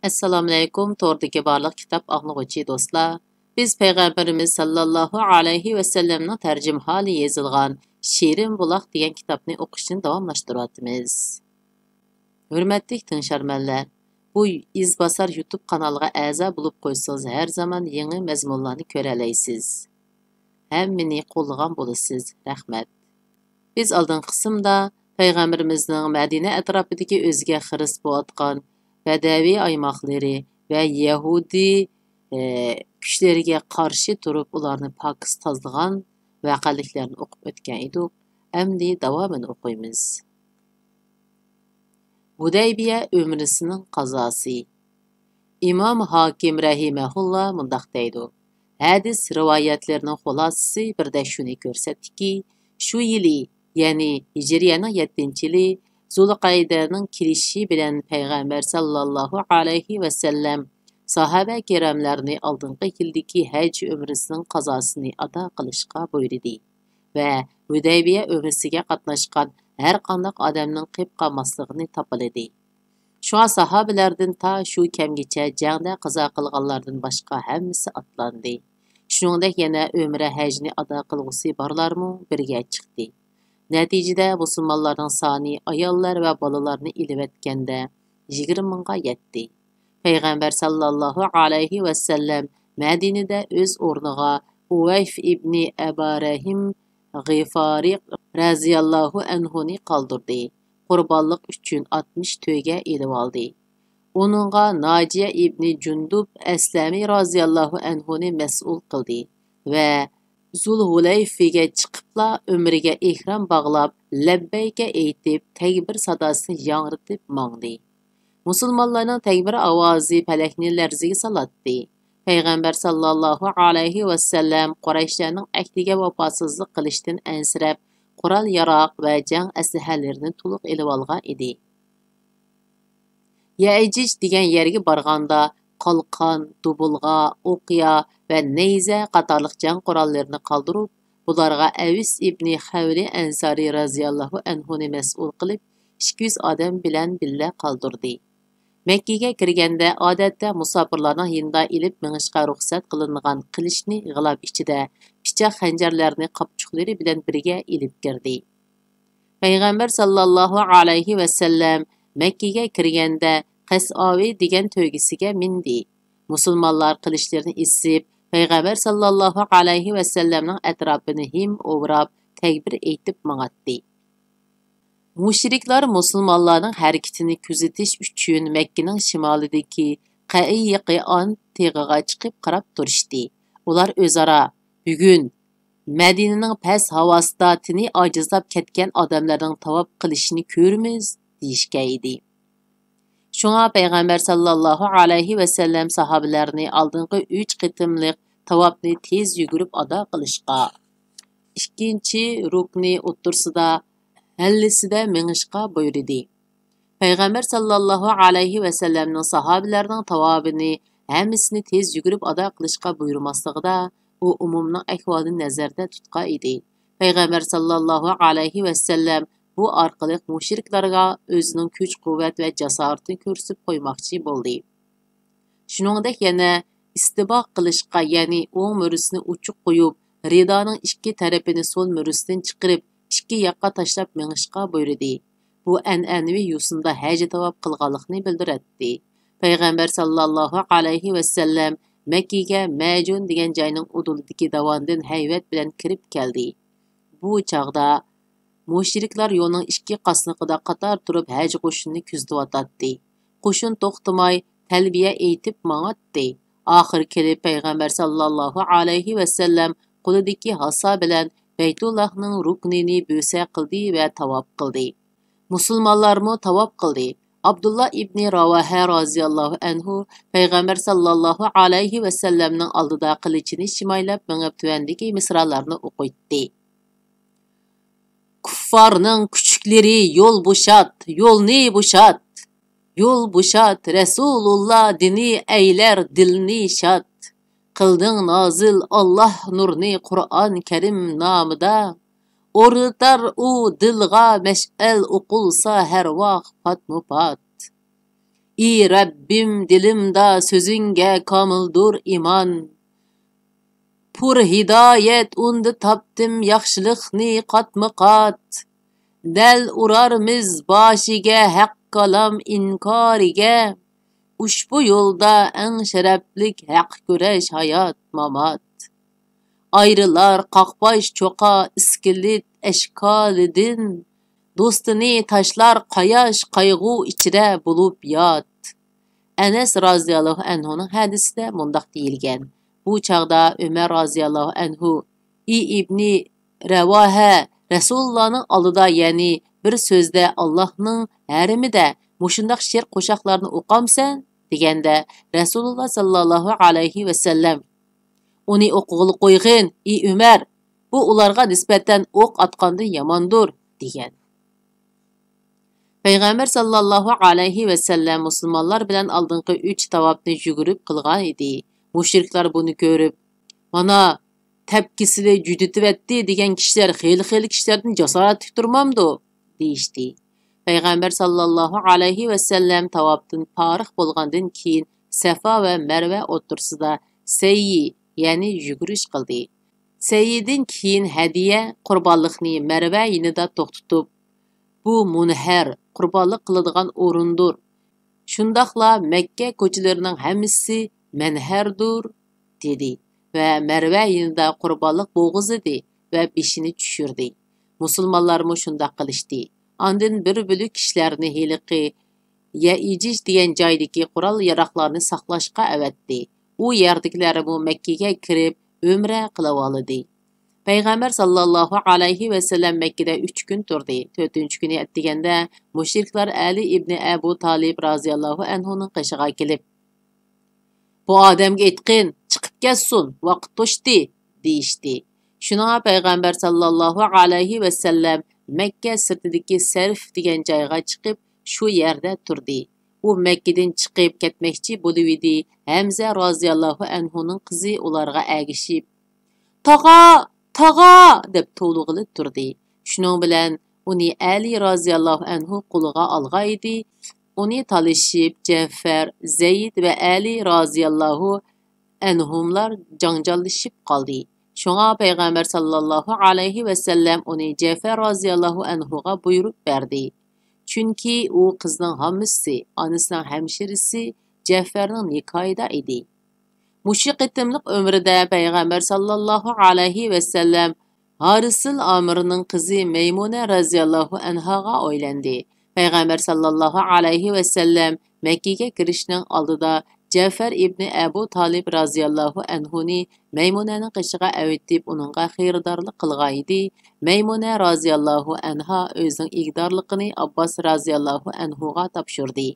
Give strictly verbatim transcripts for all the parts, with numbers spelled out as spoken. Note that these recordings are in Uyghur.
ئەسسالامۇئەلەيكۇم، توردىكى بارلىق كىتاب ئاڭلىغۇچى دوستلار. بىز پەيغەمبىرىمىز ساللاللاھۇ ئەلەيھى ۋەسەللەمنىڭ تەرجىمىھالى يېزىلغان شېرىن بۇلاق دېگەن كىتابنى ئوقۇشنى داۋاملاشتۇرۇۋاتىمىز. ھۆرمەتلىك تىڭشارمەنلەر، بۇ ئىزباسار يۇتۇب قانالىغا ئەزا بولۇپ قويسىڭىز، ھەر زامان يېڭى مەزمۇنلارنى كۆرەلەيسىز. ھەممىنى قوللىغان بولىسىز. رەھمەت. بىز ئالدىنقى قىسىمدا پەيغەمبىرىمىزنىڭ مەدىنە ئەتراپىدىكى ئۆزىگە خىرىس بولۇۋاتقان بەدەۋىي ئايماقلىرى ۋە يەھۇدىي، ئە، كۈچلىرىگە قارشى تۇرۇپ، ئۇلارنى پاكىز تازىلىغان ۋەقەلىكلەرنى ئوقۇپ ئۆتكەن ئىدۇق. ئەمدى داۋامىنى ئوقۇيمىز. ھۇدەيبىيە ئۆمرىسىنىڭ قازاسى. ئىمام ھاكىم رەھىمەھۇللا مۇنداق دەيدۇ: ھەدىس رىۋايەتلىرىنىڭ خۇلاسىسى بىردە شۇنى كۆرسەتتىكى، شۇ يىلى، يەنى ھىجرىيەنىڭ يەتتىنچى يىلى، زۇلقەيدەنىڭ كېلىشى بىلەن پەيغەمبەر ساللاللاھۇ ئەلەيھى ۋەسەللەم ساھابە كىراملارنى ئالدىنقى يىلدىكى ھەج ئۆمرىسىنىڭ قازاسىنى ئادا قىلىشقا بۇيرۇدى ۋە ھۇدەيبىيە ئۆمرىسىگە قاتناشقان ھەر قانداق ئادەمنىڭ قېپ قالماسلىقىنى تاپىلىدى. شۇڭا ساھابىلەردىن تا شۇ كەمگىچە جەڭدە قازا قىلغانلاردىن باشقا ھەممىسى ئاتلاندى. شۇنىڭدەك يەنە ئۆمرە ھەجنى ئادا قىلغۇسى بارلارمۇ بىرگە چىقتى. نەتىجىدە مۇسۇلمانلارنىڭ سانى ئاياللار ۋە بالىلارنى ئېلىۋەتكەندە يىگىرمە مىڭغا يەتتى. پەيغەمبەر ساللاللاھۇ ئەلەيھى ۋەسەللەم مەدىنىدە ئۆز ئورنىغا ئۇۋەيف ئىبنى ئەبا رەھىم غىفارى رەزىياللاھۇ ئەنھۇنى قالدۇردى. قۇربانلىق ئۈچۈن ئاتمىش تۆگە ئېلىۋالدى. ئۇنىڭغا ناجىيە ئىبنى جۇندۇب ئەسلەمى رازىياللاھۇ ئەنھۇنى مەسئۇل قىلدى ۋە زۇلھۇلەيفىگە چىقىپلا ئۆمرىگە ئېھرام باغلاپ، لەببەيكە ئېيتىپ، تەكبىر ساداسىنى ياڭرىتىپ ماڭدى. مۇسۇلمانلارنىڭ تەكبىر ئاۋازى پەلەكنى لەرزىگە سالاتتى. پەيغەمبەر ساللاللاھۇ ئەلەيھى ۋەسەللەم قۇرەيشلەرنىڭ ئەھدىگە ۋاپاسىزلىق قىلىشتىن ئەنسىرەپ، قورال-ياراغ ۋە جەڭ ئەسلىھەلىرىنى تولۇق ئېلىۋالغان ئىدى. يەئىجىج دېگەن يەرگە بارغاندا، قالقان، دۇبۇلغا، ئوقيا ۋە نەيزە قاتارلىق جەڭ قوراللىرىنى قالدۇرۇپ، بۇلارغا ئەۋس ئىبنى خەۋلى ئەنسارى رازىياللاھۇ ئەنھۇنى مەسئۇل قىلىپ، ئىككى يۈز ئادەم بىلەن بىللە قالدۇردى. مەككىگە كىرگەندە، ئادەتتە مۇساپىرلارنىڭ يېنىدا ئېلىپ مېڭىشقا رۇخسەت قىلىنغان قىلىچنى غىلاپ ئىچىدە، پىچاق خەنجەرلەرنى قاپچۇقلىرى بىلەن بىرگە ئېلىپ كىردى. پەيغەمبەر ساللاللاھۇ ئەلەيھى ۋەسەللەم مەككىگە كىرگەندە، قەسئاۋى دېگەن تۆگىسىگە مىندى. مۇسۇلمانلار قىلىچلىرىنى ئېسىپ، پەيغەمبەر ساللاللاھۇ ئەلەيھى ۋەسەللەمنىڭ ئەتراپىنى ھىم ئوراپ، تەكبىر ئېيتىپ ماڭاتتى. مۇشرىكلار مۇسۇلمانلارنىڭ ھەرىكىتىنى كۆزىتىش ئۈچۈن مەككىنىڭ شىمالىدىكى قەئىيقىئان تېغىغا چىقىپ قاراپ تۇرۇشتى. ئۇلار ئۆزئارا، بۈگۈن مەدىنىنىڭ پەس ھاۋاسىدا تېنى ئاجىزلاپ كەتكەن ئادەملەرنىڭ تاۋاپ قىلىشىنى كۆرىمىز، دېيىشكەن ئىدى. شۇڭا پەيغەمبەر ساللاللاھۇ ئەلەيھى ۋەسەللەم ساھابىلەرنى ئالدىنقى ئۈچ قېتىملىق تاۋاپنى تېز يۈگۈرۈپ ئادا قىلىشقا، ئىككىنچى رۇكنى ئوتتۇرىسىدا ھەللىسىدە مېڭىشقا بۇيرۇدى. پەيغەمبەر ساللاللاھۇ ئەلەيھى ۋەسەللەمنىڭ ساھابىلەرنىڭ تاۋابىنى ھەممىسىنى تېز يۈگۈرۈپ ئادا قىلىشقا بۇيرۇماسلىقىدا، ئۇ ئومۇمنىڭ ئەھۋالىنى نەزەردە تۇتقان ئىدى. پەيغەمبەر ساللاللاھۇ ئەلەيھى ۋەسەللەم بۇ ئارقىلىق مۇشرىكلارغا ئۆزىنىڭ كۈچ-قۇۋۋەت ۋە جاسارىتىنى كۆرسىتىپ قويماقچى بولدى. شۇنىڭدەك يەنە ئىستىباق قىلىشقا، يەنى ئوڭ مۈرىسىنى ئوچۇق قويۇپ، رىدانىڭ ئىككى تەرىپىنى سول مۈرىسىدىن چىقىرىپ، ئىككى ياققا تاشلاپ مېڭىشقا بۇيرۇدى. بۇ ئەنئەنىۋى يوسۇندا ھەج تاۋاپ قىلغانلىقىنى بىلدۈرەتتى. پەيغەمبەر ساللاللاھۇ ئەلەيھى ۋەسەللەم مەككىگە مەجۇن دېگەن جاينىڭ ئۇدۇلىدىكى داۋاندىن ھەيۋەت بىلەن كىرىپ كەلدى. بۇ چاغدا مۇشرىكلار يولنىڭ ئىككى قاسنىقىدا قاتار تۇرۇپ ھەج قوشۇنىنى كۆزىتىۋاتاتتى. قوشۇن توختىماي تەلبىيە ئېيتىپ ماڭاتتى. ئاخىرى كېلىپ پەيغەمبەر ساللاللاھۇ ئەلەيھى ۋەسەللەم قولىدىكى ھاسا بىلەن بەيتۇللاھنىڭ رۇكنىنى بۆسە قىلدى ۋە تاۋاپ قىلدى. مۇسۇلمانلارمۇ تاۋاپ قىلدى. ئابدۇللا ئىبنى راۋاھە رازىياللاھۇ ئەنھۇ پەيغەمبەر ساللاللاھۇ ئەلەيھى ۋەسەللەمنىڭ ئالدىدا قىلىچىنى شىمايلاپ مېڭىپ تۆۋەندىكى مىسرالارنى ئوقۇيتتى. كۇففارنىڭ كۈچۈكلىرى يول بوشات، يولنى بوشات! يول بوشات، رەسۇلۇللا دىنى ئەيلەر دىلنى شاد. قىلدىڭ نازىل ئاللاھ نۇرنى قۇرئان كەرىم نامىدا. ئورنىتار ئۇ دىلغا مەشئەل ئوقۇلسا ھەر ۋاق پاتمۇ پات. ئى رەببىم، دىلىمدا سۆزۈڭگە كامىلدۇر ئىمان. پۇر ھىدايەت ئۇندا تاپتىم ياخشىلىقنى قاتمۇ-قات. دەل ئۇرارمىز باشىگە ھەق كالام ئىنكارىگە. ئۇشبۇ يولدا ئەڭ شەرەپلىك ھەق كۈرەش ھايات مامات. ئايرىلار قاقباش چوقا ئىسكىلىت ئەشكالىدىن. دوستىنى تاشلار قاياش قايغۇ ئىچرە بولۇپ يات. ئەنەس رازىياللاھۇ ئەنھۇنىڭ ھەدىسىدە مۇنداق دېيىلگەن: بۇ چاغدا ئۆمەر رازىياللاھۇ ئەنھۇ، ئى ئىبنى رەۋاھە، رەسۇلۇللانىڭ ئالدىدا، يەنى بىر سۆزدە ئاللاھنىڭ ھەرىمىدە مۇشۇنداق شېئىر قوشاقلارنى ئوقامسەن؟ دېگەندە، رەسۇلۇللا ساللاللاھۇ ئەلەيھى ۋەسەللەم، ئۇنى ئوقۇغىلى قويغىن، ئى ئۆمەر، بۇ ئۇلارغا نىسبەتەن ئوق ئاتقاندىن ياماندۇر، دېگەن. پەيغەمبەر ساللاللاھۇ ئەلەيھى ۋەسەللەم مۇسۇلمانلار بىلەن ئالدىنقى ئۈچ تاۋاپنى يۈگۈرۈپ قىلغان ئىدى. مۇشرىكلار بۇنى كۆرۈپ، مانا، تەپكىسىلى جۈدىتىۋەتتى دېگەن كىشىلەر خېلى-خېلى كىشىلەردىن جاسارەتلىك تۇرمامدۇ؟ دېيىشتى. پەيغەمبەر ساللاللاھۇ ئەلەيھى ۋەسەللەم تاۋاپتىن پارىغ بولغاندىن كېيىن، سەفا ۋە مەرۋە ئوتتۇرىسىدا سەييى، يەنى يۈگۈرۈش قىلدى. سەييىدىن كېيىن ھەدىيە، قۇربانلىقنى مەرۋە يېنىدا توختىتىپ، بۇ مۇنھەر، قۇربانلىق قىلىدىغان ئورۇندۇر. شۇنداقلا مەككە كوچىلىرىنىڭ ھەممىسى مەنھەردۇر، دېدى ۋە مەرۋە يېنىدا قۇربانلىق بوغۇزلىدى ۋە بېشىنى چۈشۈردى. مۇسۇلمانلارمۇ شۇنداق قىلىشتى. ئاندىن بىر بۆلەك كىشىلەرنى ھېلىقى يەئىجىج دېگەن جايدىكى قورال-ياراغلارنى ساقلاشقا ئەۋەتتى. ئۇ يەردىكىلەرمۇ مەككىگە كىرىپ، ئۆمرە قىلىۋالدى. پەيغەمبەر ساللاللاھۇ ئەلەيھى ۋەسەللەم مەككىدە ئۈچ كۈن تۇردى. تۆتىنچى كۈنى ئەتىگەندە مۇشرىكلار ئەلى ئىبنى ئەبۇ تالىپ رازىياللاھۇ ئەنھۇنىڭ قېشىغا كېلىپ، بۇ ئادەمگە ئېيتقىن، چىقىپ كەتسۇن، ۋاقىت توشتى، دېيىشتى. شۇنىڭغا پەيغەمبەر ساللاللاھۇ ئەلەيھى ۋەسەللەم مەككە سىرتىدىكى سەرف دېگەن جايغا چىقىپ، شۇ يەردە تۇردى. ئۇ مەككىدىن چىقىپ كەتمەكچى بولۇۋىدى، ھەمزە رازىياللاھۇ ئەنھۇنىڭ قىزى ئۇلارغا ئەگىشىپ، تاغا، تاغا! دەپ توۋلىغىلى تۇردى. شۇنىڭ بىلەن ئۇنى ئەلى رازىياللاھۇ ئەنھۇ قولىغا ئالغان ئىدى. ئۇنى تالىشىپ، جەفەر، زەيد ۋە ئەلى رازىياللاھۇ ئەنھۇملار جاڭجاللىشىپ قالدى. شۇڭا پەيغەمبەر ساللاللاھۇ ئەلەيھى ۋەسەللەم ئۇنى جەفەر رازىياللاھۇ ئەنھۇغا بۇيرۇپ بەردى. چۈنكى ئۇ قىزنىڭ ھاممىسى، ئانىسىنىڭ ھەمشىرىسى جەفەرنىڭ نىكاھىدا ئىدى. مۇشۇ قېتىملىق ئۆمرىدە پەيغەمبەر ساللاللاھۇ ئەلەيھى ۋەسەللەم ھارىسىل ئامىرنىڭ قىزى مەيمۇنە رازىياللاھۇ ئەنھاغا ئۆيلەندى. پەيغەمبەر ساللاللاھۇ ئەلەيھى ۋەسەللەم مەككىگە كىرىشنىڭ ئالدىدا جەفەر ئىبنى ئەبۇ تالىپ رازىياللاھۇ ئەنھۇنى مەيمۇنەنىڭ قېشىغا ئەۋېتىپ، ئۇنىڭغا خېرىدارلىق قىلغان ئىدى. مەيمۇنە رازىياللاھۇ ئەنھا ئۆزىنىڭ ئىگىدارلىقىنى ئابباس رازىياللاھۇ ئەنھۇغا تاپشۇردى.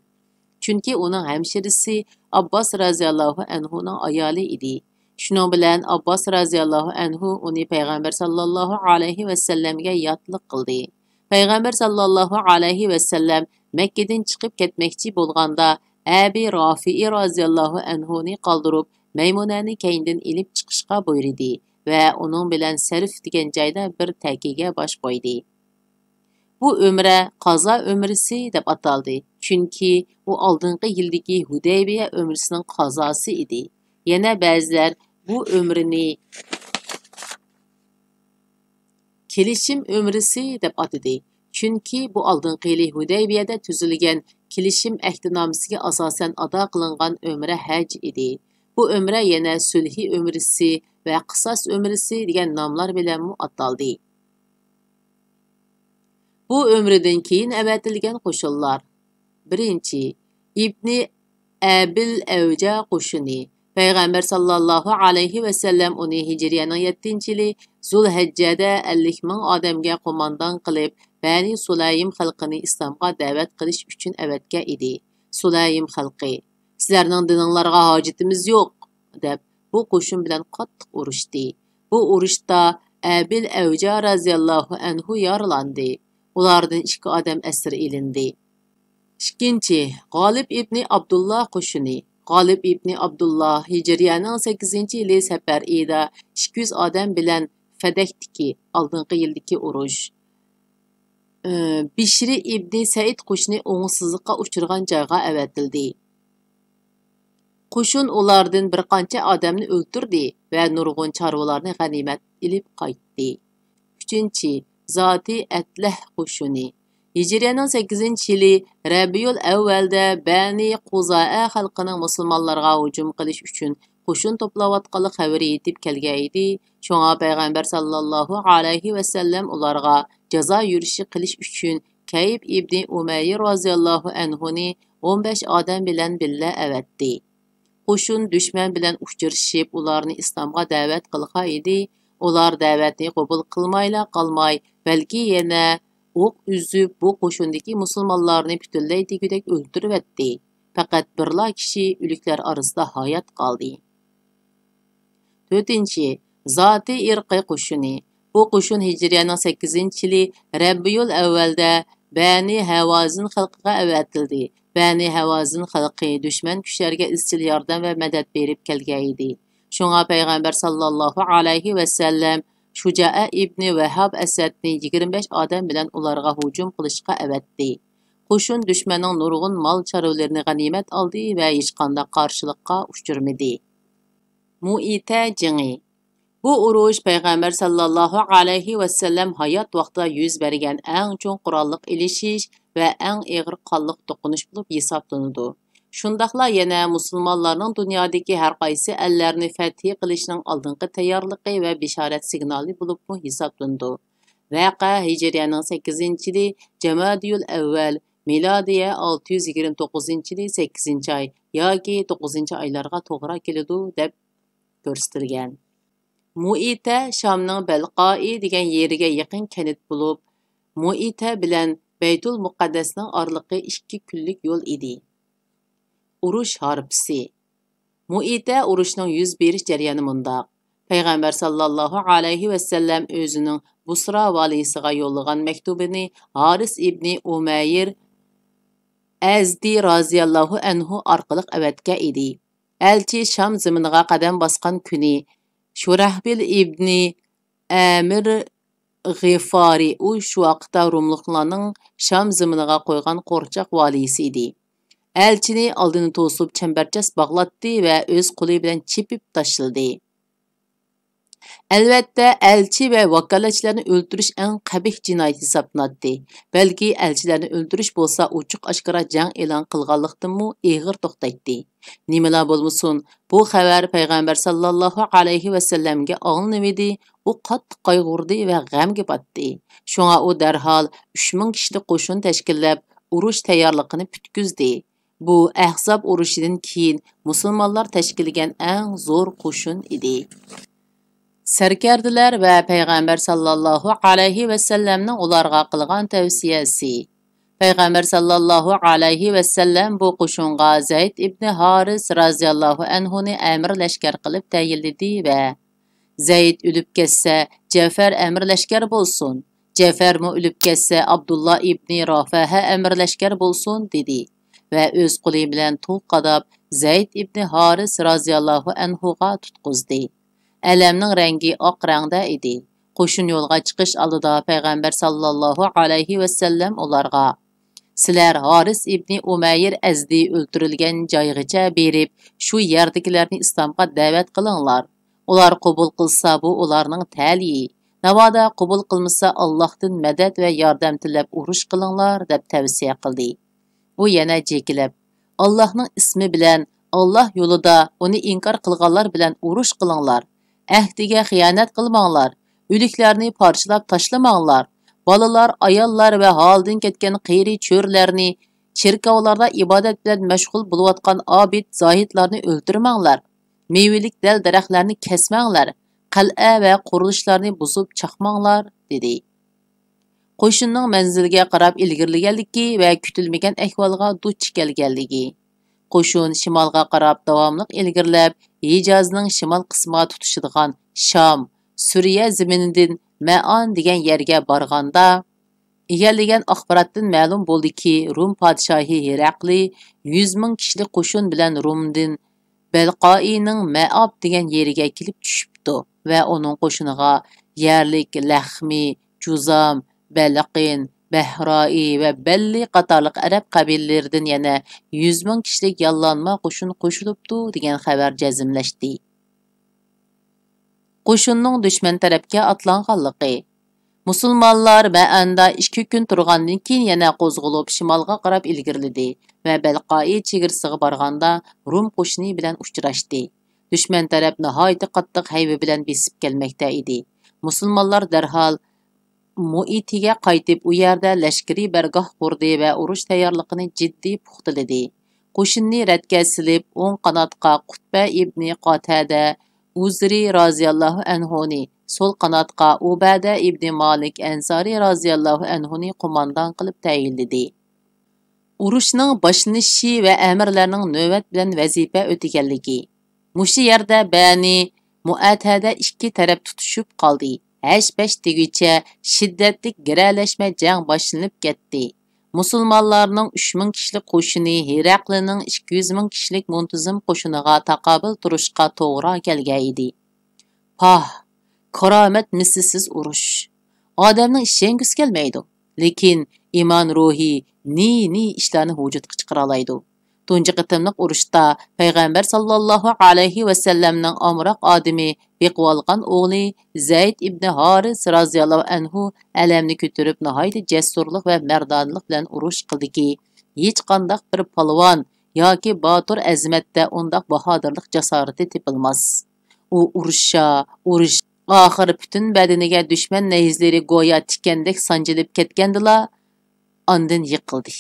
چۈنكى ئۇنىڭ ھەمشىرىسى ئابباس رازىياللاھۇ ئەنھۇنىڭ ئايالى ئىدى. شۇنىڭ بىلەن ئابباس رازىياللاھۇ ئەنھۇ ئۇنى پەيغەمبەر ساللاللاھۇ ئەلەيھى ۋەسەللەمگە ياتلىق قىلدى. پەيغەمبەر ساللاللاھۇ ئەلەيھى ۋەسەللەم مەككىدىن چىقىپ كەتمەكچى بولغاندا، ئەبى رافىئى رازىياللاھۇ ئەنھۇنى قالدۇرۇپ، مەيمۇنەنى كەينىدىن ئېلىپ چىقىشقا بۇيرۇدى ۋە ئۇنىڭ بىلەن سەرف دېگەن جايدا بىر تەكىگە باش قويدى. بۇ ئۆمرە قازا ئۆمرىسى دەپ ئاتالدى، چۈنكى ئۇ ئالدىنقى يىلدىكى ھۇدەيبىيە ئۆمرىسىنىڭ قازاسى ئىدى. يەنە بەزىلەر بۇ ئۆمرىنى كېلىشىم ئۆمرىسى دەپ ئاتىدى، چۈنكى بۇ ئالدىنقى يىلى ھۇدەيبىيەدە تۈزۈلگەن كېلىشىم ئەھدىنامىسىگە ئاساسەن ئادا قىلىنغان ئۆمرە ھەج ئىدى. بۇ ئۆمرە يەنە سۈلھى ئۆمرىسى ۋە قىساس ئۆمرىسى دېگەن ناملار بىلەنمۇ ئاتالدى. بۇ ئۆمرىدىن كېيىن ئەۋەتىلگەن قوشۇنلار. بىرىنچى، ئىبنى ئەبىل ئەۋجا قوشۇنى. پەيغەمبەر ساللاللاھۇ ئەلەيھى ۋەسەللەم ئۇنى ھىجرىيەنىڭ يەتتىنچى يىلى زۇلھەججەدە ئەللىك مىڭ ئادەمگە قوماندان قىلىپ، بەنى سۇلەيم خەلقىنى ئىسلامغا دەۋەت قىلىش ئۈچۈن ئەۋەتكەن ئىدى. سۇلەيم خەلقى، سىلەرنىڭ دىنىڭلارغا ھاجىتىمىز يوق، دەپ، بۇ قوشۇن بىلەن قاتتىق ئۇرۇشتى. بۇ ئۇرۇشتا ئەبىل ئەۋجا رازىياللاھۇ ئەنھۇ يارىلاندى. ئۇلاردىن ئىككى ئادەم ئەسىر ئېلىندى. ئىككىنچى، غالىب ئىبنى ئابدۇللا قوشۇنى. غالىب ئىبنى ئابدۇللا ھىجرىيەنىڭ سەككىزىنچى يىلى سەپەر ئېيىدا ئىككى يۈز ئادەم بىلەن فەدەكتىكى، ئالدىنقى يىلدىكى ئۇرۇش، ئى، بىشرى ئىبنى سەئىد قوشۇنى ئوڭۇشسىزلىققا ئۇچرىغان جايغا ئەۋەتىلدى. قوشۇن ئۇلاردىن بىر قانچە ئادەمنى ئۆلتۈردى ۋە نۇرغۇن چارۋىلارنى غەنىيمەت ئېلىپ قايتتى. ئۈچىنچى، زاتى ئەتلەھ قوشۇنى. ھىجرىيەنىڭ سەككىزىنچى يىلى رەبىئۇل ئەۋۋەلدە بەنى قۇزائە خەلقىنىڭ مۇسۇلمانلارغا ھۇجۇم قىلىش ئۈچۈن قوشۇن توپلاۋاتقانلىق خەۋىرى يېتىپ كەلگەن ئىدى. شۇڭا پەيغەمبەر ساللاللاھۇ ئەلەيھى ۋەسەللەم ئۇلارغا جازا يۈرۈشى قىلىش ئۈچۈن كەئب ئىبنى ئۇمەييە رازىياللاھۇ ئەنھۇنى ئون بەش ئادەم بىلەن بىللە ئەۋەتتى. قوشۇن دۈشمەن بىلەن ئۇچرىشىپ، ئۇلارنى ئىسلامغا دەۋەت قىلغان ئىدى. ئۇلار دەۋەتنى قوبۇل قىلمايلا قالماي، بەلكى يەنە ئوق ئۈزۈپ، بۇ قوشۇندىكى مۇسۇلمانلارنى پۈتۈنلەي دېگۈدەك ئۆلتۈرۈۋەتتى. پەقەت بىرلا كىشى ئۆلۈكلەر ئارىسىدا ھايات قالدى. تۆتىنچى، زاتى ئىرقى قوشۇنى. بۇ قوشۇن ھىجرىيەنىڭ سەككىزىنچى يىلى رەبىئۇل ئەۋۋەلدە بەنى ھەۋازىن خەلقىگە ئەۋەتىلدى. بەنى ھەۋازىن خەلقى دۈشمەن كۈچلەرگە ئىزچىل ياردەم ۋە مەدەت بېرىپ كەلگەن ئىدى. شۇڭا پەيغەمبەر ساللاللاھۇ ئەلەيھى ۋەسەللەم شۇجائە ئىبنى ۋەھاب ئەسەدنى يىگىرمە بەش ئادەم بىلەن ئۇلارغا ھۇجۇم قىلىشقا ئەۋەتتى. قوشۇن دۈشمەننىڭ نۇرغۇن مال چارۋىلىرىنى غەنىيمەت ئالدى ۋە ھېچقانداق قارشىلىققا ئۇچرىمىدى. مۇئىتە جېڭى. بۇ ئۇرۇش پەيغەمبەر ساللاللاھۇ ئەلەيھى ۋەسەللەم ھايات ۋاقتىدا يۈز بەرگەن ئەڭ چوڭ قوراللىق ئېلىشىش ۋە ئەڭ ئېغىر قانلىق توقۇنۇش بولۇپ ھېسابلىنىدۇ. شۇنداقلا يەنە مۇسۇلمانلارنىڭ دۇنيادىكى ھەر قايسى ئەللەرنى فەتھى قىلىشنىڭ ئالدىنقى تەييارلىقى ۋە بېشارەت سىگنالى بولۇپمۇ ھېسابلىنىدۇ. ۋەقە ھىجرىيەنىڭ سەككىزىنچى يىلى جامادىيۇل ئەۋۋەل، مىلادىيە ئالتە يۈز يىگىرمە توققۇزىنچى يىلى سەككىزىنچى ئاي ياكى توققۇزىنچى ئايلارغا توغرا كېلىدۇ، دەپ كۆرسىتىلگەن. مۇئىتە شامنىڭ بەلقائى دېگەن يېرىگە يېقىن كەنت بولۇپ، مۇئىتە بىلەن بەيتۇل مۇقەددەسنىڭ ئارىلىقى ئىككى كۈنلۈك يول ئىدى. ئۇرۇش ھارپىسى. مۇئىتە ئۇرۇشىنىڭ يۈز بېرىش جەريانى مۇنداق. پەيغەمبەر ساللاللاھۇ ئەلەيھى ۋەسەللەم ئۆزىنىڭ بۇسرا ۋالىسىغا يوللىغان مەكتۇبىنى ھارىس ئىبنى ئۇمەير ئەزدى رازىياللاھۇ ئەنھۇ ئارقىلىق ئەۋەتكەن ئىدى. ئەلچى شام زېمىنىغا قەدەم باسقان كۈنى شۇرەھبىل ئىبنى ئەمىر غىفارى، ئۇ شۇ ۋاقىتتا روملۇقلارنىڭ شام زېمىنىغا قويغان قورچاق ۋالىسى ئىدى. ئەلچىنى ئالدىنى توسۇپ چەمبەرچاس باغلاتتى ۋە ئۆز قولى بىلەن چېپىپ تاشلىدى. ئەلۋەتتە، ئەلچى ۋە ۋاكالەتچىلەرنى ئۆلتۈرۈش ئەڭ قەبىھ جىنايەت ھېسابلىناتتى. بەلكى ئەلچىلەرنى ئۆلتۈرۈش بولسا ئوچۇق-ئاشكارا جەڭ ئېلان قىلغانلىقتىنمۇ ئېغىر توختايتتى. نېمىلا بولمىسۇن، بۇ خەۋەر پەيغەمبەر ساللاللاھۇ ئەلەيھى ۋەسەللەمگە ئاڭلىنىۋىدى، ئۇ قاتتىق قايغۇردى ۋە غەمگە پاتتى. شۇڭا ئۇ دەرھال ئۈچ مىڭ كىشىلىك قوشۇن تەشكىللەپ، ئۇرۇش تەييارلىقىنى پۈتكۈزدى. بۇ ئەھزاب ئۇرۇشىدىن كېيىن مۇسۇلمانلار تەشكىللىگەن ئەڭ زور قوشۇن ئىدى. سەركەردىلەر ۋە پەيغەمبەر ساللاللاھۇ ئەلەيھى ۋەسەللەمنىڭ ئۇلارغا قىلغان تەۋسىيەسى. پەيغەمبەر ساللاللاھۇ ئەلەيھى ۋەسەللەم بۇ قوشۇنغا زەيد ئىبنى ھارىس رازىياللاھۇ ئەنھۇنى ئەمىر لەشكەر قىلىپ تەيىنلىدى ۋە، زەيد ئۆلۈپ كەتسە، جەفەر ئەمىر لەشكەر بولسۇن، جەفەرمۇ ئۆلۈپ كەتسە، ئابدۇللا ئىبنى رافەھە ئەمىر لەشكەر بولسۇن، دېدى ۋە ئۆز قولى بىلەن تۇغ قاداپ، زەيد ئىبنى ھارىس رازىياللاھۇ ئەنھۇغا تۇتقۇزدى. ئەلەمنىڭ رەڭگى ئاق رەڭدە ئىدى. قوشۇن يولغا چىقىش ئالدىدا پەيغەمبەر ساللاللاھۇ ئەلەيھى ۋەسەللەم ئۇلارغا، سىلەر ھارىس ئىبنى ئۇمەير ئەزدى ئۆلتۈرۈلگەن جايغىچە بېرىپ، شۇ يەردىكىلەرنى ئىسلامغا دەۋەت قىلىڭلار. ئۇلار قوبۇل قىلسا، بۇ ئۇلارنىڭ تەلىيى. ناۋادا قوبۇل قىلمىسا، ئاللاھتىن مەدەت ۋە ياردەم تىلەپ ئۇرۇش قىلىڭلار، دەپ تەۋسىيە قىلدى. ئۇ يەنە جېكىلەپ، ئاللاھنىڭ ئىسمى بىلەن، ئاللاھ يولىدا ئۇنى ئىنكار قىلغانلار بىلەن ئۇرۇش قىلىڭلار. ئەھدىگە خىيانەت قىلماڭلار. ئۆلۈكلەرنى پارچىلاپ تاشلىماڭلار. بالىلار، ئاياللار ۋە ھالىدىن كەتكەن قېرى چۆرىلەرنى، چېركاۋلاردا ئىبادەت بىلەن مەشغۇل بولۇۋاتقان ئابىد، زاھىدلارنى ئۆلتۈرمەڭلار. مېۋىلىك دەل-دەرەخلەرنى كەسمەڭلار. قەلئە ۋە قۇرۇلۇشلارنى بۇزۇپ چاقماڭلار، دېدى. قوشۇننىڭ مەنزىلگە قاراپ ئىلگىرىلىگەنلىكى ۋە كۈتۈلمىگەن ئەھۋالغا دۇچ كەلگەنلىكى. قوشۇن شىمالغا قاراپ داۋاملىق ئىلگىرىلەپ، ھىجازنىڭ شىمال قىسمىغا تۇتىشىدىغان شام، سۈرىيە زېمىنىدىن مەئان دېگەن يەرگە بارغاندا، ئىگىلىگەن ئاخباراتتىن مەلۇم بولدىكى، روم پادىشاھى ھېرەقلى يۈز مىڭ كىشىلىك قوشۇن بىلەن رومدىن بەلقائىنىڭ مەئاب دېگەن يېرىگە كېلىپ چۈشۈپتۇ ۋە ئۇنىڭ قوشۇنىغا يەرلىك لەخمى، جۇزام، بەلقىن، بەھرائى ۋە بەللى قاتارلىق ئەرەب قەبىلىلىرىدىن يەنە يۈز مىڭ كىشىلىك ياللانما قوشۇن قوشۇلۇپتۇ، دېگەن خەۋەر جەزملەشتى. قوشۇننىڭ دۈشمەن تەرەپكە ئاتلانغانلىقى. مۇسۇلمانلار مەئەندە ئىككى كۈن تۇرغاندىن كېيىن يەنە قوزغىلىپ، شىمالغا قاراپ ئىلگىرىلىدى ۋە بەلقائى چېگرىسىغا بارغاندا، روم قوشۇنى بىلەن ئۇچراشتى. دۈشمەن تەرەپ ناھايىتى قاتتىق ھەيۋە بىلەن بېسىپ كەلمەكتە ئىدى. مۇسۇلمانلار دەرھال مۇئىتىگە قايتىپ، ئۇ يەردە لەشكىرىي بارگاھ قۇردى ۋە ئۇرۇش تەييارلىقىنى جىددىي پۇختىلىدى. قوشۇننى رەتكە سېلىپ، ئوڭ قاناتقا قۇتبە ئىبنى قاتادە ئۇزرى رازىياللاھۇ ئەنھۇنى، سول قاناتقا ئۇبادە ئىبنى مالىك ئەنسارى رازىياللاھۇ ئەنھۇنى قوماندان قىلىپ تەيىنلىدى. ئۇرۇشنىڭ باشلىنىشى ۋە ئەمىرلەرنىڭ نۆۋەت بىلەن ۋەزىپە ئۆتىگەنلىكى. مۇشۇ يەردە بەنى مۇئەتەدە ئىككى تەرەپ تۇتۇشۇپ قالدى. ھەش-پەش دېگۈچە شىددەتلىك گىرەلەشمە جەڭ باشلىنىپ كەتتى. مۇسۇلمانلارنىڭ ئۈچ مىڭ كىشىلىك قوشۇنى ھېرەقلىنىڭ ئىككى يۈز مىڭ كىشىلىك مۇنتىزىم قوشۇنىغا تاقابىل تۇرۇشقا توغرا كەلگەن ئىدى. پاھ، كارامەت مىسلىسىز ئۇرۇش. ئادەمنىڭ ئىشەنگۈسى كەلمەيدۇ. لېكىن ئىمان روھى نى-نى ئىشلارنى ۋۇجۇدقا چىقىرالايدۇ. تۇنجى قېتىملىق ئۇرۇشتا پەيغەمبەر ساللاللاھۇ ئەلەيھى ۋەسەللەمنىڭ ئامراق ئادىمى، بېقىۋالغان ئوغلى زەيد ئىبنى ھارىس رازىياللاھۇ ئەنھۇ ئەلەمنى كۆتۈرۈپ، ناھايىتى جەسۇرلۇق ۋە مەردانىلىق بىلەن ئۇرۇش قىلدىكى، ھېچقانداق بىر پالۋان ياكى باتۇر ئەزىمەتتە ئۇنداق باھادىرلىق جاسارىتى تېپىلماس. ئۇ ئۇرۇشا، ئۇرۇش، ئاخىر پۈتۈن بەدىنىگە دۈشمەن نەيزىلىرى گويا تىكەندەك سانجىلىپ كەتكەندىلا، ئاندىن يىقىلدى.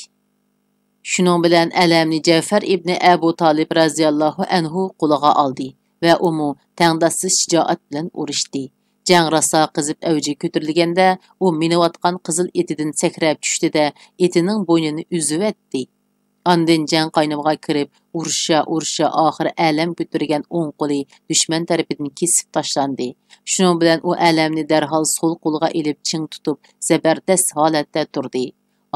شۇنىڭ بىلەن ئەلەمنى جەفەر ئىبنى ئەبۇ تالىپ رازىياللاھۇ ئەنھۇ قولىغا ئالدى ۋە ئۇمۇ تەڭداشسىز شىجائەت بىلەن ئۇرۇشتى. جەڭ راسا قىزىپ ئەۋجىگە كۆتۈرۈلگەندە، ئۇ مىنىۋاتقان قىزىل ئېتىدىن سەكرەپ چۈشتى-دە، ئېتىنىڭ بوينىنى ئۈزۈۋەتتى. ئاندىن جەڭ قاينىمىغا كىرىپ، ئۇرۇشا-ئۇرۇشا ئاخىر ئەلەم كۆتۈرگەن ئوڭ قولى دۈشمەن تەرىپىدىن كېسىپ تاشلاندى. شۇنىڭ بىلەن ئۇ ئەلەمنى دەرھال سول قولىغا ئېلىپ چىڭ تۇتۇپ، زەبەردەست ھالەتتە تۇردى.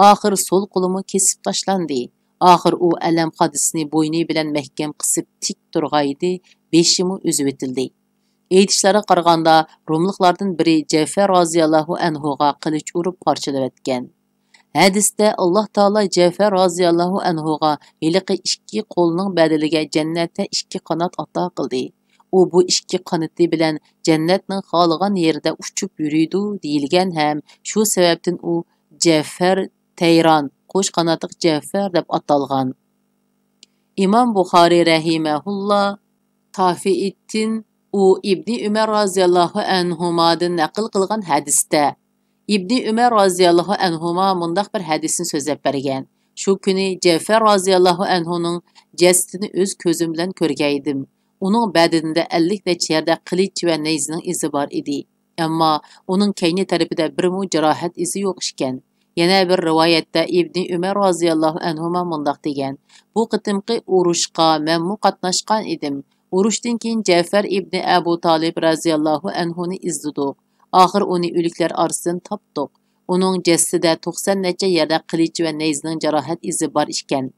ئاخىر سول قولىمۇ كېسىپ تاشلاندى. ئاخىر ئۇ ئەلەم خادىسىنى بوينى بىلەن مەھكەم قىسىپ تىك تۇرغانىدى، بېشىمۇ ئۈزۈۋېتىلدى. ئېيتىشلارغا قارىغاندا، روملۇقلاردىن بىرى جەفەر رازىياللاھۇ ئەنھۇغا قىلىچ ئۇرۇپ پارچىلىۋەتكەن. ھەدىستە ئاللاھ تائالا جەفەر رازىياللاھۇ ئەنھۇغا ھېلىقى ئىككى قولنىڭ بەدىلىگە جەننەتتە ئىككى قانات ئاتا قىلدى. ئۇ بۇ ئىككى قانىتى بىلەن جەننەتنىڭ خالىغان يېرىدە ئۇچۇپ يۈرىدۇ دېيىلگەن ھەم شۇ سەۋەبتىن ئۇ جەفەر تەيران، قوش قاناتلىق جەفەر دەپ ئاتالغان. ئىمام بۇخارىي رەھىمەھۇللا تافىئىتتىن ئۇ ئىبنى ئۆمەر رازىياللاھۇ ئەنھۇمادىن نەقىل قىلغان ھەدىستە، ئىبنى ئۆمەر رازىياللاھۇ ئەنھۇما مۇنداق بىر ھەدىسنى سۆزلەپ بەرگەن: شۇ كۈنى جەفەر رازىياللاھۇ ئەنھۇنىڭ جەسىتىنى ئۆز كۆزۈم بىلەن كۆرگەيدىم. ئۇنىڭ بەدىنىدە ئەللىك نەچچە يەردە قىلىچ ۋە نەيزىنىڭ ئىزى بار ئىدى. ئەمما ئۇنىڭ كەينى تەرىپىدە بىرمۇ جاراھەت ئىزى يوق ئىكەن. يەنە بىر رىۋايەتتە ئىبنى ئۆمەر رازىياللاھۇ ئەنھۇما مۇنداق دېگەن: بۇ قېتىمقى ئۇرۇشقا مەنمۇ قاتناشقان ئىدىم. ئۇرۇشتىن كېيىن جەفەر ئىبنى ئەبۇ تالىپ رازىياللاھۇ ئەنھۇنى ئىزدىدۇق. ئاخىر ئۇنى ئۆلۈكلەر ئارىسىدىن تاپتۇق. ئۇنىڭ جەسىتىدە توقسان نەچچە يەردە قىلىچ ۋە نەيزىنىڭ جاراھەت ئىزى بار ئىكەن.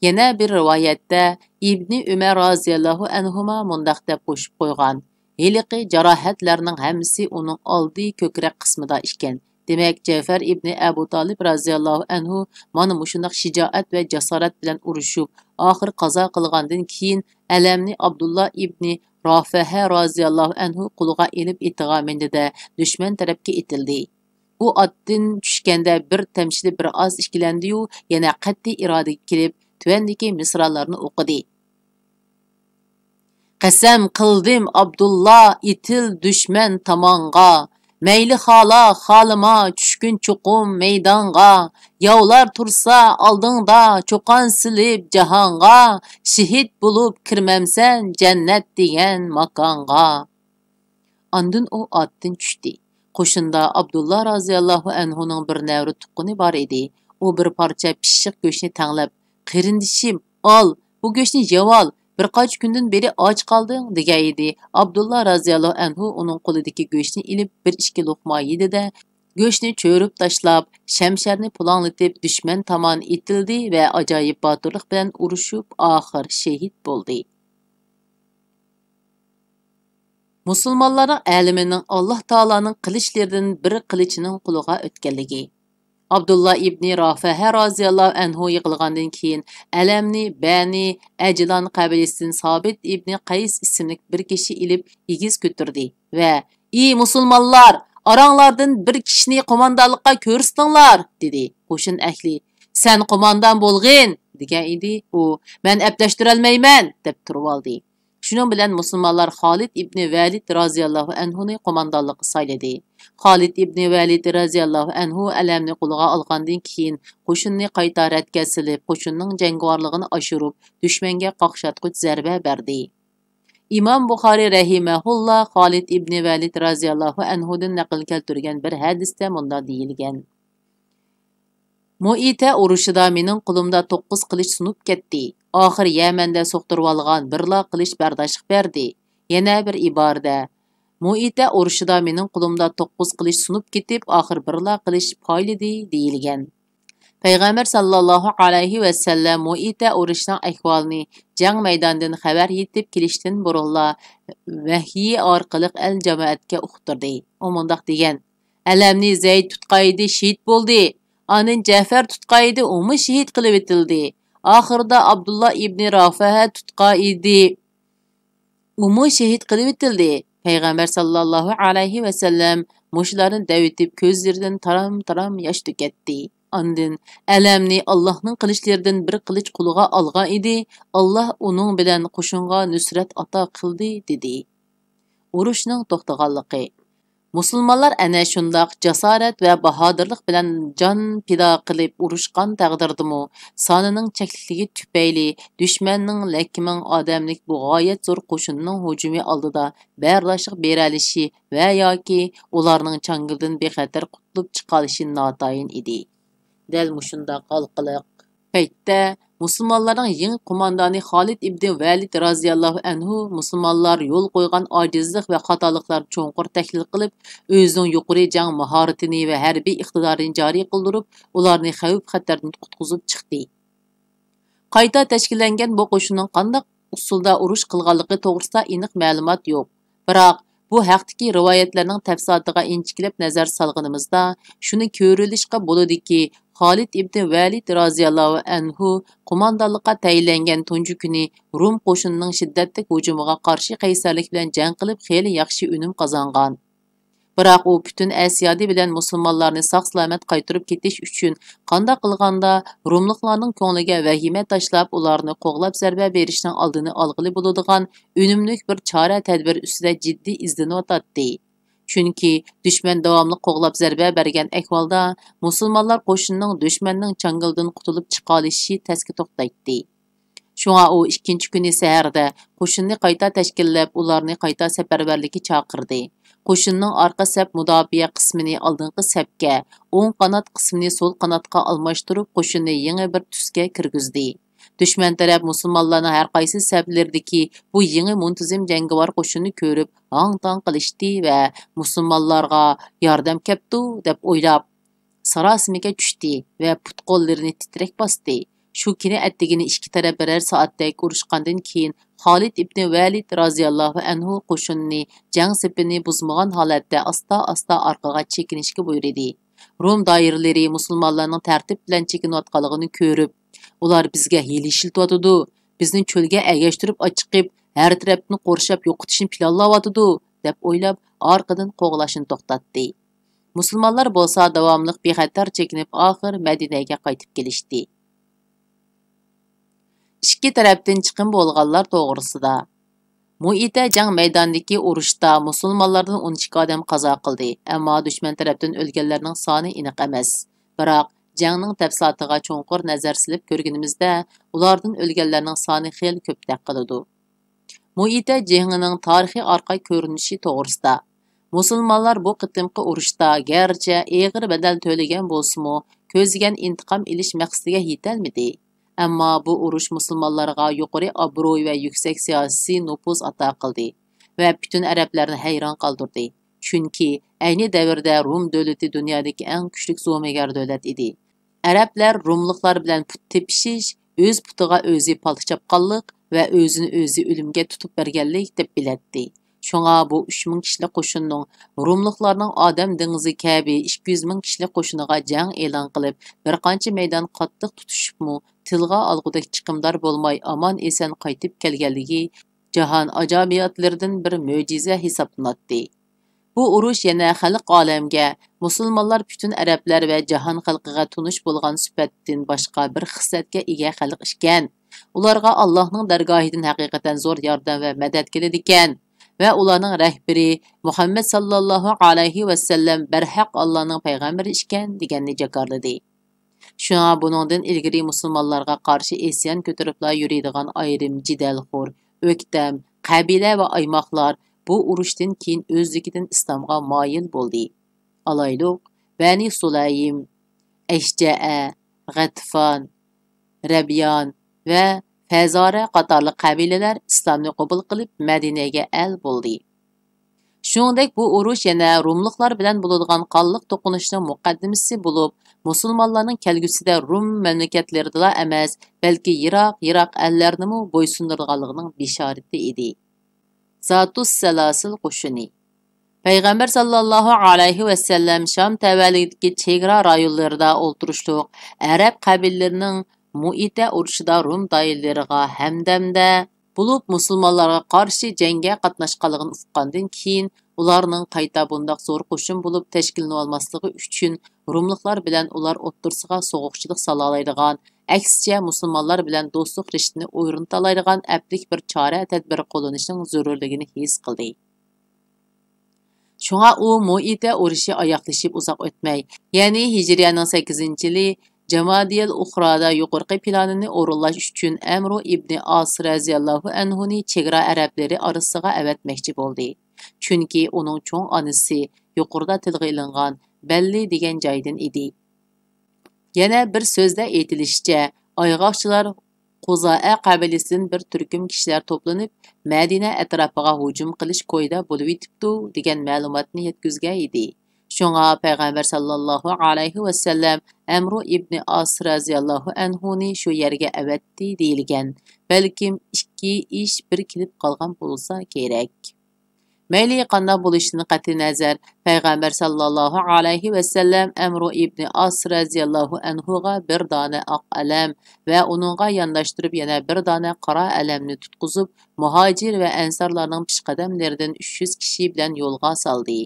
يەنە بىر رىۋايەتتە ئىبنى ئۆمەر رازىياللاھۇ ئەنھۇما مۇنداق دەپ قوشۇپ قويغان: ھېلىقى جاراھەتلەرنىڭ ھەممىسى ئۇنىڭ ئالدى كۆكرەك قىسمىدا ئىكەن. دېمەك، جەفەر ئىبنى ئەبۇ تالىپ رازىياللاھۇ ئەنھۇ مانا مۇشۇنداق شىجائەت ۋە جاسارەت بىلەن ئۇرۇشۇپ، ئاخىر قازا قىلغاندىن كېيىن، ئەلەمنى ئابدۇللا ئىبنى رافەھە رازىياللاھۇ ئەنھۇ قولىغا ئېلىپ ئېتىغا مىندى-دە، دۈشمەن تەرەپكە ئېتىلدى. ئۇ ئاتتىن چۈشكەندە بىر تەمشىدە بىر ئاز ئىككىلەندى-يۇ، يەنە قەتئىي ئىرادىگە كېلىپ، تۆۋەندىكى مىسرالارنى ئوقۇدى. قەسەم قىلدىم، ئابدۇللا، ئېتىل دۈشمەن تامانغا. مەيلى خالا، خالىما، چۈشكىن چوقۇم مەيدانغا. ياۋلار تۇرسا ئالدىڭدا، چۇقان سېلىپ جاھانغا. شېھىت بولۇپ كىرمەمسەن جەننەت دېگەن ماكانغا. ئاندىن ئۇ ئاتتىن چۈشتى. قوشۇندا ئابدۇللا رازىياللاھۇ ئەنھۇنىڭ بىر نەۋرە تۇغقىنى بار ئىدى. ئۇ بىر پارچە پىششىق گۆشنى تەڭلەپ، «قېرىندىشىم، ئال، بۇ گۆشنى يەۋال، بىر قانچە كۈندىن بېرى ئاچ قالدىڭ» دېگەن ئىدى. ئابدۇللا رازىياللاھۇ ئەنھۇ ئۇنىڭ قولىدىكى گۆشنى ئېلىپ، بىر ئىككى لوقما يېدى-دە، گۆشنى چۆرۈپ تاشلاپ، شەمشەرنى پۇلاڭلىتىپ، دۈشمەن تامان ئېتىلدى ۋە ئاجايىپ باتۇرلۇق بىلەن ئۇرۇشۇپ، ئاخىر شېھىت بولدى. مۇسۇلمانلارنىڭ ئەلىمىنىڭ ئاللاھ تائالانىڭ قىلىچلىرىدىن بىر قىلىچىنىڭ قولىغا ئۆتكەنلىكى. ئابدۇللا ئىبنى رافەھە رازىياللاھۇ ئەنھۇ يىقىلغاندىن كېيىن، ئەلەمنى بەنى ئەجلان قەبىلىسىدىن سابىت ئىبنى قەيس ئىسىملىك بىر كىشى ئېلىپ ئېگىز كۆتۈردى ۋە، «ئى مۇسۇلمانلار، ئاراڭلاردىن بىر كىشىنى قوماندانلىققا كۆرسىتىڭلار!» دېدى. قوشۇن ئەھلى، «سەن قوماندان بولغىن!» دېگەن ئىدى. ئۇ، «مەن ئەپلەشتۈرەلمەيمەن!» دەپ تۇرۇۋالدى. شۇنىڭ بىلەن مۇسۇلمانلار خالىد ئىبنى ۋەلىد رازىياللاھۇ ئەنھۇنى قوماندانلىققا سايلىدى. خالىد ئىبنى ۋەلىد رازىياللاھۇ ئەنھۇ ئەلەمنى قولىغا ئالغاندىن كېيىن، قوشۇننى قايتا رەتكە سېلىپ، قوشۇننىڭ جەڭگىۋارلىقىنى ئاشۇرۇپ، دۈشمەنگە قاقشاتقۇچ زەربە بەردى. ئىمام بۇخارىي رەھىمەھۇللا خالىد ئىبنى ۋەلىد رازىياللاھۇ ئەنھۇدىن نەقىل كەلتۈرگەن بىر ھەدىستە مۇنداق دېيىلگەن: مۇئىتە ئۇرۇشىدا مېنىڭ قولۇمدا توققۇز قىلىچ سۇنۇپ كەتتى. ئاخىر يەمەندە سوقتۇرۇۋالغان بىرلا قىلىچ بەرداشلىق بەردى. يەنە بىر ئىبارىدە، مۇئىتە ئۇرۇشىدا مېنىڭ قولۇمدا توققۇز قىلىچ سۇنۇپ كېتىپ، ئاخىر بىرلا قىلىچ پايلىدى دېيىلگەن. پەيغەمبەر ساللاللاھۇ ئەلەيھى ۋەسەللەم مۇئىتە ئۇرۇشىنىڭ ئەھۋالىنى جەڭ مەيدانىدىن خەۋەر يېتىپ كېلىشتىن بۇرۇنلا ۋەھيى ئارقىلىق ئەل جامائەتكە ئۇقتۇردى. ئۇ مۇنداق دېگەن: «ئەلەمنى زەيد تۇتقان ئىدى، شېھىت بولدى. ئاندىن جەفەر تۇتقان ئىدى، ئۇمۇ شېھىت قىلىۋېتىلدى. ئاخىرىدا ئابدۇللا ئىبنى رافەھە تۇتقان ئىدى، ئۇمۇ شېھىت قىلىۋېتىلدى.» پەيغەمبەر ساللاللاھۇ ئەلەيھى ۋەسەللەم مۇشۇلارنى دەۋېتىپ، كۆزلىرىدىن تارام-تارام ياش تۆكەتتى. ئاندىن، «ئەلەمنى ئاللاھنىڭ قىلىچلىرىدىن بىر قىلىچ قولىغا ئالغان ئىدى، ئاللاھ ئۇنىڭ بىلەن قوشۇنغا نۇسرەت ئاتا قىلدى» دېدى. ئۇرۇشنىڭ توختىغانلىقى. مۇسۇلمانلار ئەنە شۇنداق جاسارەت ۋە باھادىرلىق بىلەن جان پىدا قىلىپ ئۇرۇشقان تەقدىردىمۇ، سانىنىڭ چەكلىكلىكى تۈپەيلى دۈشمەننىڭ لەككە مىڭ ئادەملىك بۇ غايەت زور قوشۇنىنىڭ ھۇجۇمى ئالدىدا بەرداشلىق بېرەلىشى ۋە ياكى ئۇلارنىڭ چاڭگىلىدىن بىخەتەر قۇتۇلۇپ چىقالىشى ناتايىن ئىدى. دەل مۇشۇنداق ھالقىلىق پەيتتە مۇسۇلمانلارنىڭ يېڭى قوماندانى خالىد ئىبنى ۋەلىد رازىياللاھۇ ئەنھۇ مۇسۇلمانلار يول قويغان ئاجىزلىق ۋە خاتالىقلارنى چوڭقۇر تەھلىل قىلىپ، ئۆزىنىڭ يۇقىرى جەڭ ماھارىتىنى ۋە ھەربىي ئىقتىدارىنى جارى قىلدۇرۇپ، ئۇلارنى خەۋپ-خەتەردىن قۇتقۇزۇپ چىقتى. قايتا تەشكىللەنگەن بۇ قوشۇننىڭ قانداق ئۇسۇلدا ئۇرۇش قىلغانلىقى توغرىسىدا ئېنىق مەلۇمات يوق. بىراق، بۇ ھەقتىكى رىۋايەتلەرنىڭ تەپسىلاتىغا ئىنچىكىلەپ نەزەر سالغىنىمىزدا، شۇنى كۆرۈۋېلىشقا بولىدۇكى، خالىد ئىبنى ۋەلىد رازىياللاھۇ ئەنھۇ قوماندانلىققا تەيىنلەنگەن تۇنجى كۈنى روم قوشۇنىنىڭ شىددەتلىك ھۇجۇمىغا قارشى قەيسەرلىك بىلەن جەڭ قىلىپ، خېلى ياخشى ئۈنۈم قازانغان. بىراق ئۇ پۈتۈن ئەسيادى بىلەن مۇسۇلمانلارنى ساق-سالامەت قايتۇرۇپ كېتىش ئۈچۈن قانداق قىلغاندا روملۇقلارنىڭ كۆڭلىگە ۋەھىمە تاشلاپ، ئۇلارنى قوغلاپ زەربە بېرىشنىڭ ئالدىنى ئالغىلى بولىدىغان ئۈنۈملۈك بىر چارە-تەدبىر ئۈستىدە جىددىي ئىزدىنىۋاتاتتى. چۈنكى دۈشمەن داۋاملىق قوغلاپ زەربە بەرگەن ئەھۋالدا، مۇسۇلمانلار قوشۇنىنىڭ دۈشمەننىڭ چاڭگىلىدىن قۇتۇلۇپ چىقالىشى تەسكە توختايتتى. شۇڭا ئۇ ئىككىنچى كۈنى سەھەردە قوشۇننى قايتا تەشكىللەپ، ئۇلارنى قايتا سەپەرۋەرلىككە چاقىردى. قوشۇننىڭ ئارقا سەپ مۇداپىئە قىسمىنى ئالدىنقى سەپكە، ئوڭ قانات قىسمىنى سول قاناتقا ئالماشتۇرۇپ، قوشۇننى يېڭى بىر تۈسكە كىرگۈزدى. دۈشمەن تەرەپ مۇسۇلمانلارنىڭ ھەر قايسى سەپلىرىدىكى بۇ يېڭى مۇنتىزىم جەڭگىۋار قوشۇننى كۆرۈپ، ھاڭ-تاڭ قىلىشتى ۋە مۇسۇلمانلارغا ياردەم كەپتۇ، دەپ ئويلاپ، ساراسىمىگە چۈشتى ۋە پۇت-قوللىرىنى تىترەك باستى. شۇ كۈنى ئەتىگىنى ئىككى تەرەپ بىرەر سائەتتەك ئۇرۇشقاندىن كېيىن، خالىد ئىبنى ۋەلىد رازىياللاھۇ ئەنھۇ قوشۇنىنى جەڭ سېپىنى بۇزمىغان ھالەتتە ئاستا-ئاستا ئارقىغا چېكىنىشكە بۇيرۇدى. روم دائىرىلىرى مۇسۇلمانلارنىڭ تەرتىپ بىلەن چېكىنىۋاتقانلىقىنى كۆرۈپ، «ئۇلار بىزگە ھىيلە ئىشلىتىۋاتىدۇ، بىزنى چۆلگە ئەگەشتۈرۈپ ئاچىقىپ، ھەر تەرەپتىن قورشاپ يوقىتىشنى پىلانلاۋاتىدۇ» دەپ ئويلاپ، ئارقىدىن قوغلاشنى توختاتتى. مۇسۇلمانلار بولسا داۋاملىق بىخەتەر چېكىنىپ، ئاخىر مەدىنەگە قايتىپ كېلىشتى. ئىككى تەرەپتىن چىقىم بولغانلار توغرىسىدا. مۇئىتە جەڭ مەيدانىدىكى ئۇرۇشتا مۇسۇلمانلاردىن ئون ئىككى ئادەم قازا قىلدى، ئەمما دۈشمەن تەرەپتىن ئۆلگەنلەرنىڭ سانى ئېنىق ئەمەس. بىراق، جەڭنىڭ تەپسىلاتىغا چوڭقۇر نەزەر سېلىپ كۆرگىنىمىزدە، ئۇلاردىن ئۆلگەنلەرنىڭ سانى خېلى كۆپتەك قىلىدۇ. مۇئىتە جېڭىنىڭ تارىخىي ئارقا كۆرۈنۈشى توغرىسىدا. مۇسۇلمانلار بۇ قېتىمقى ئۇرۇشتا گەرچە ئېغىر بەدەل تۆلىگەن بولسىمۇ، كۆزلىگەن ئىنتىقام ئېلىش مەقسىتىگە يېتەلمىدى. ئەمما بۇ ئۇرۇش مۇسۇلمانلارغا يۇقىرى ئابرۇي ۋە يۈكسەك سىياسىي نوپۇز ئاتا قىلدى ۋە پۈتۈن ئەرەبلەرنى ھەيران قالدۇردى. چۈنكى ئەينى دەۋردە روم دۆلىتى دۇنيادىكى ئەڭ كۈچلۈك زومىگەر دۆلەت ئىدى. ئەرەبلەر روملۇقلار بىلەن پۇت تېپىشىش، ئۆز پۇتىغا ئۆزى پالتا چاپقانلىق ۋە ئۆزىنى ئۆزى ئۆلۈمگە تۇتۇپ بەرگەنلىك دەپ بىلەتتى. شۇڭا بۇ ئۈچ مىڭ كىشىلىك قوشۇننىڭ روملۇقلارنىڭ ئادەم دېڭىزى كەبى ئىككى يۈز مىڭ كىشىلىك قوشۇنىغا جەڭ ئېلان قىلىپ، بىر قانچە مەيدان قاتتىق تۇتۇشۇپمۇ، تىلغا ئالغۇدەك چىقىمدار بولماي ئامان-ئېسەن قايتىپ كەلگەنلىكى جاھان ئاجايىباتلىرىدىن بىر مۆجىزە ھېسابلىناتتى. بۇ ئۇرۇش يەنە خەلق ئالەمگە، مۇسۇلمانلار پۈتۈن ئەرەبلەر ۋە جاھان خەلقىگە تونۇش بولغان سۈپەتتىن باشقا بىر خىسلەتكە ئىگە خەلق ئىكەن، ئۇلارغا ئاللاھنىڭ دەرگاھىدىن ھەقىقەتەن زور ياردەم ۋە مەدەت كېلىدىكەن ۋە ئۇلارنىڭ رەھبىرى مۇھەممەد ساللاللاھۇ ئەلەيھى ۋەسەللەم بەرھەق ئاللاھنىڭ پەيغەمبىرى ئىكەن، دېگەننى جاكارلىدى. شۇڭا بۇنىڭدىن ئىلگىرى مۇسۇلمانلارغا قارشى ئىسيان كۆتۈرۈپلا يۈرىدىغان ئايرىم جېدەلخور، ئۆكتەم، قەبىلە ۋە ئايماقلار بۇ ئۇرۇشتىن كېيىن ئۆزلۈكىدىن ئىسلامغا مايىل بولدى. ئالايلۇق، بەنى سۇلەيم، ئەشجەئە، غەتىفان، رەبيان ۋە فەزارە قاتارلىق قەبىلىلەر ئىسلامنى قوبۇل قىلىپ، مەدىنەگە ئەل بولدى. شۇنىڭدەك بۇ ئۇرۇش يەنە روملۇقلار بىلەن بولىدىغان قانلىق توقۇنۇشنىڭ مۇقەددىمىسى بولۇپ، مۇسۇلمانلارنىڭ كەلگۈسىدە روم مەملىكەتلىرىدىلا ئەمەس، بەلكى يىراق-يىراق ئەللەرنىمۇ بويسۇندۇرىدىغانلىقىنىڭ بېشارىتى ئىدى. زاتۇس سەلاسىل قوشۇنى. پەيغەمبەر ساللاللاھۇ ئەلەيھى ۋەسەللەم شام تەۋەلىكىدىكى چېگرا رايونلىرىدا ئولتۇرۇشلۇق ئەرەب قەبىلىلىرىنىڭ مۇئىتە ئۇرۇشىدا روم دائىرىلىرىغا ھەمدەمدە بولۇپ، مۇسۇلمانلارغا قارشى جەڭگە قاتناشقانلىقىنى ئۇققاندىن كېيىن، ئۇلارنىڭ قايتا بۇنداق زور قوشۇن بولۇپ تەشكىللىنىۋالماسلىقى ئۈچۈن، روملۇقلار بىلەن ئۇلار ئوتتۇرىسىغا سوغۇقچىلىق سالالايدىغان، ئەكسىچە، مۇسۇلمانلار بىلەن دوستلۇق رىشتىنى ئورنىتالايدىغان ئەپلىك بىر چارە-تەدبىر قوللىنىشنىڭ زۆرۈرلۈكىنى ھېس قىلدى. شۇڭا ئۇ مۇئىتە ئۇرۇشى ئاياغلىشىپ ئۇزاق ئۆتمەي، يەنى ھىجرىيەنىڭ سەككىزىنچى يىلى جامادىيەل ئۇخرادا يۇقىرىقى پىلانىنى ئورۇنلاش ئۈچۈن ئەمرۇ ئىبنى ئاس رەزىياللاھۇ ئەنھۇنى چېگرا ئەرەبلىرى ئارىسىغا ئەۋەتمەكچى بولدى. چۈنكى ئۇنىڭ چوڭ ئانىسى يۇقىرىدا تىلغا ئېلىنغان بەللى دېگەن جايدىن ئىدى. يەنە بىر سۆزدە ئېيتىلىشىچە، ئايغاقچىلار خۇزائە قەبىلىسىدىن بىر تۈركۈم كىشىلەر توپلىنىپ، مەدىنە ئەتراپىغا ھۇجۇم قىلىش كويىدا بولۇۋېتىپتۇ، دېگەن مەلۇماتنى يەتكۈزگەن ئىدى. شۇڭا پەيغەمبەر ساللاللاھۇ ئەلەيھى ۋەسەللەم ئەمرۇ ئىبنى ئاس رەزىياللاھۇ ئەنھۇنى شۇ يەرگە ئەۋەتتى دېيىلگەن. بەلكىم ئىككى ئىش بىر كېلىپ قالغان بولسا كېرەك. مەيلى قانداق بولۇشىدىن قەتئىينەزەر، پەيغەمبەر ساللاللاھۇ ئەلەيھى ۋەسەللەم ئەمرۇ ئىبنى ئاس رەزىياللاھۇ ئەنھۇغا بىر دانە ئاق ئەلەم ۋە ئۇنىڭغا يانداشتۇرۇپ يەنە بىر دانە قارا ئەلەمنى تۇتقۇزۇپ، مۇھاجىر ۋە ئەنسارلارنىڭ پېشقەدەملىرىدىن ئۈچ يۈز كىشى بىلەن يولغا سالدى.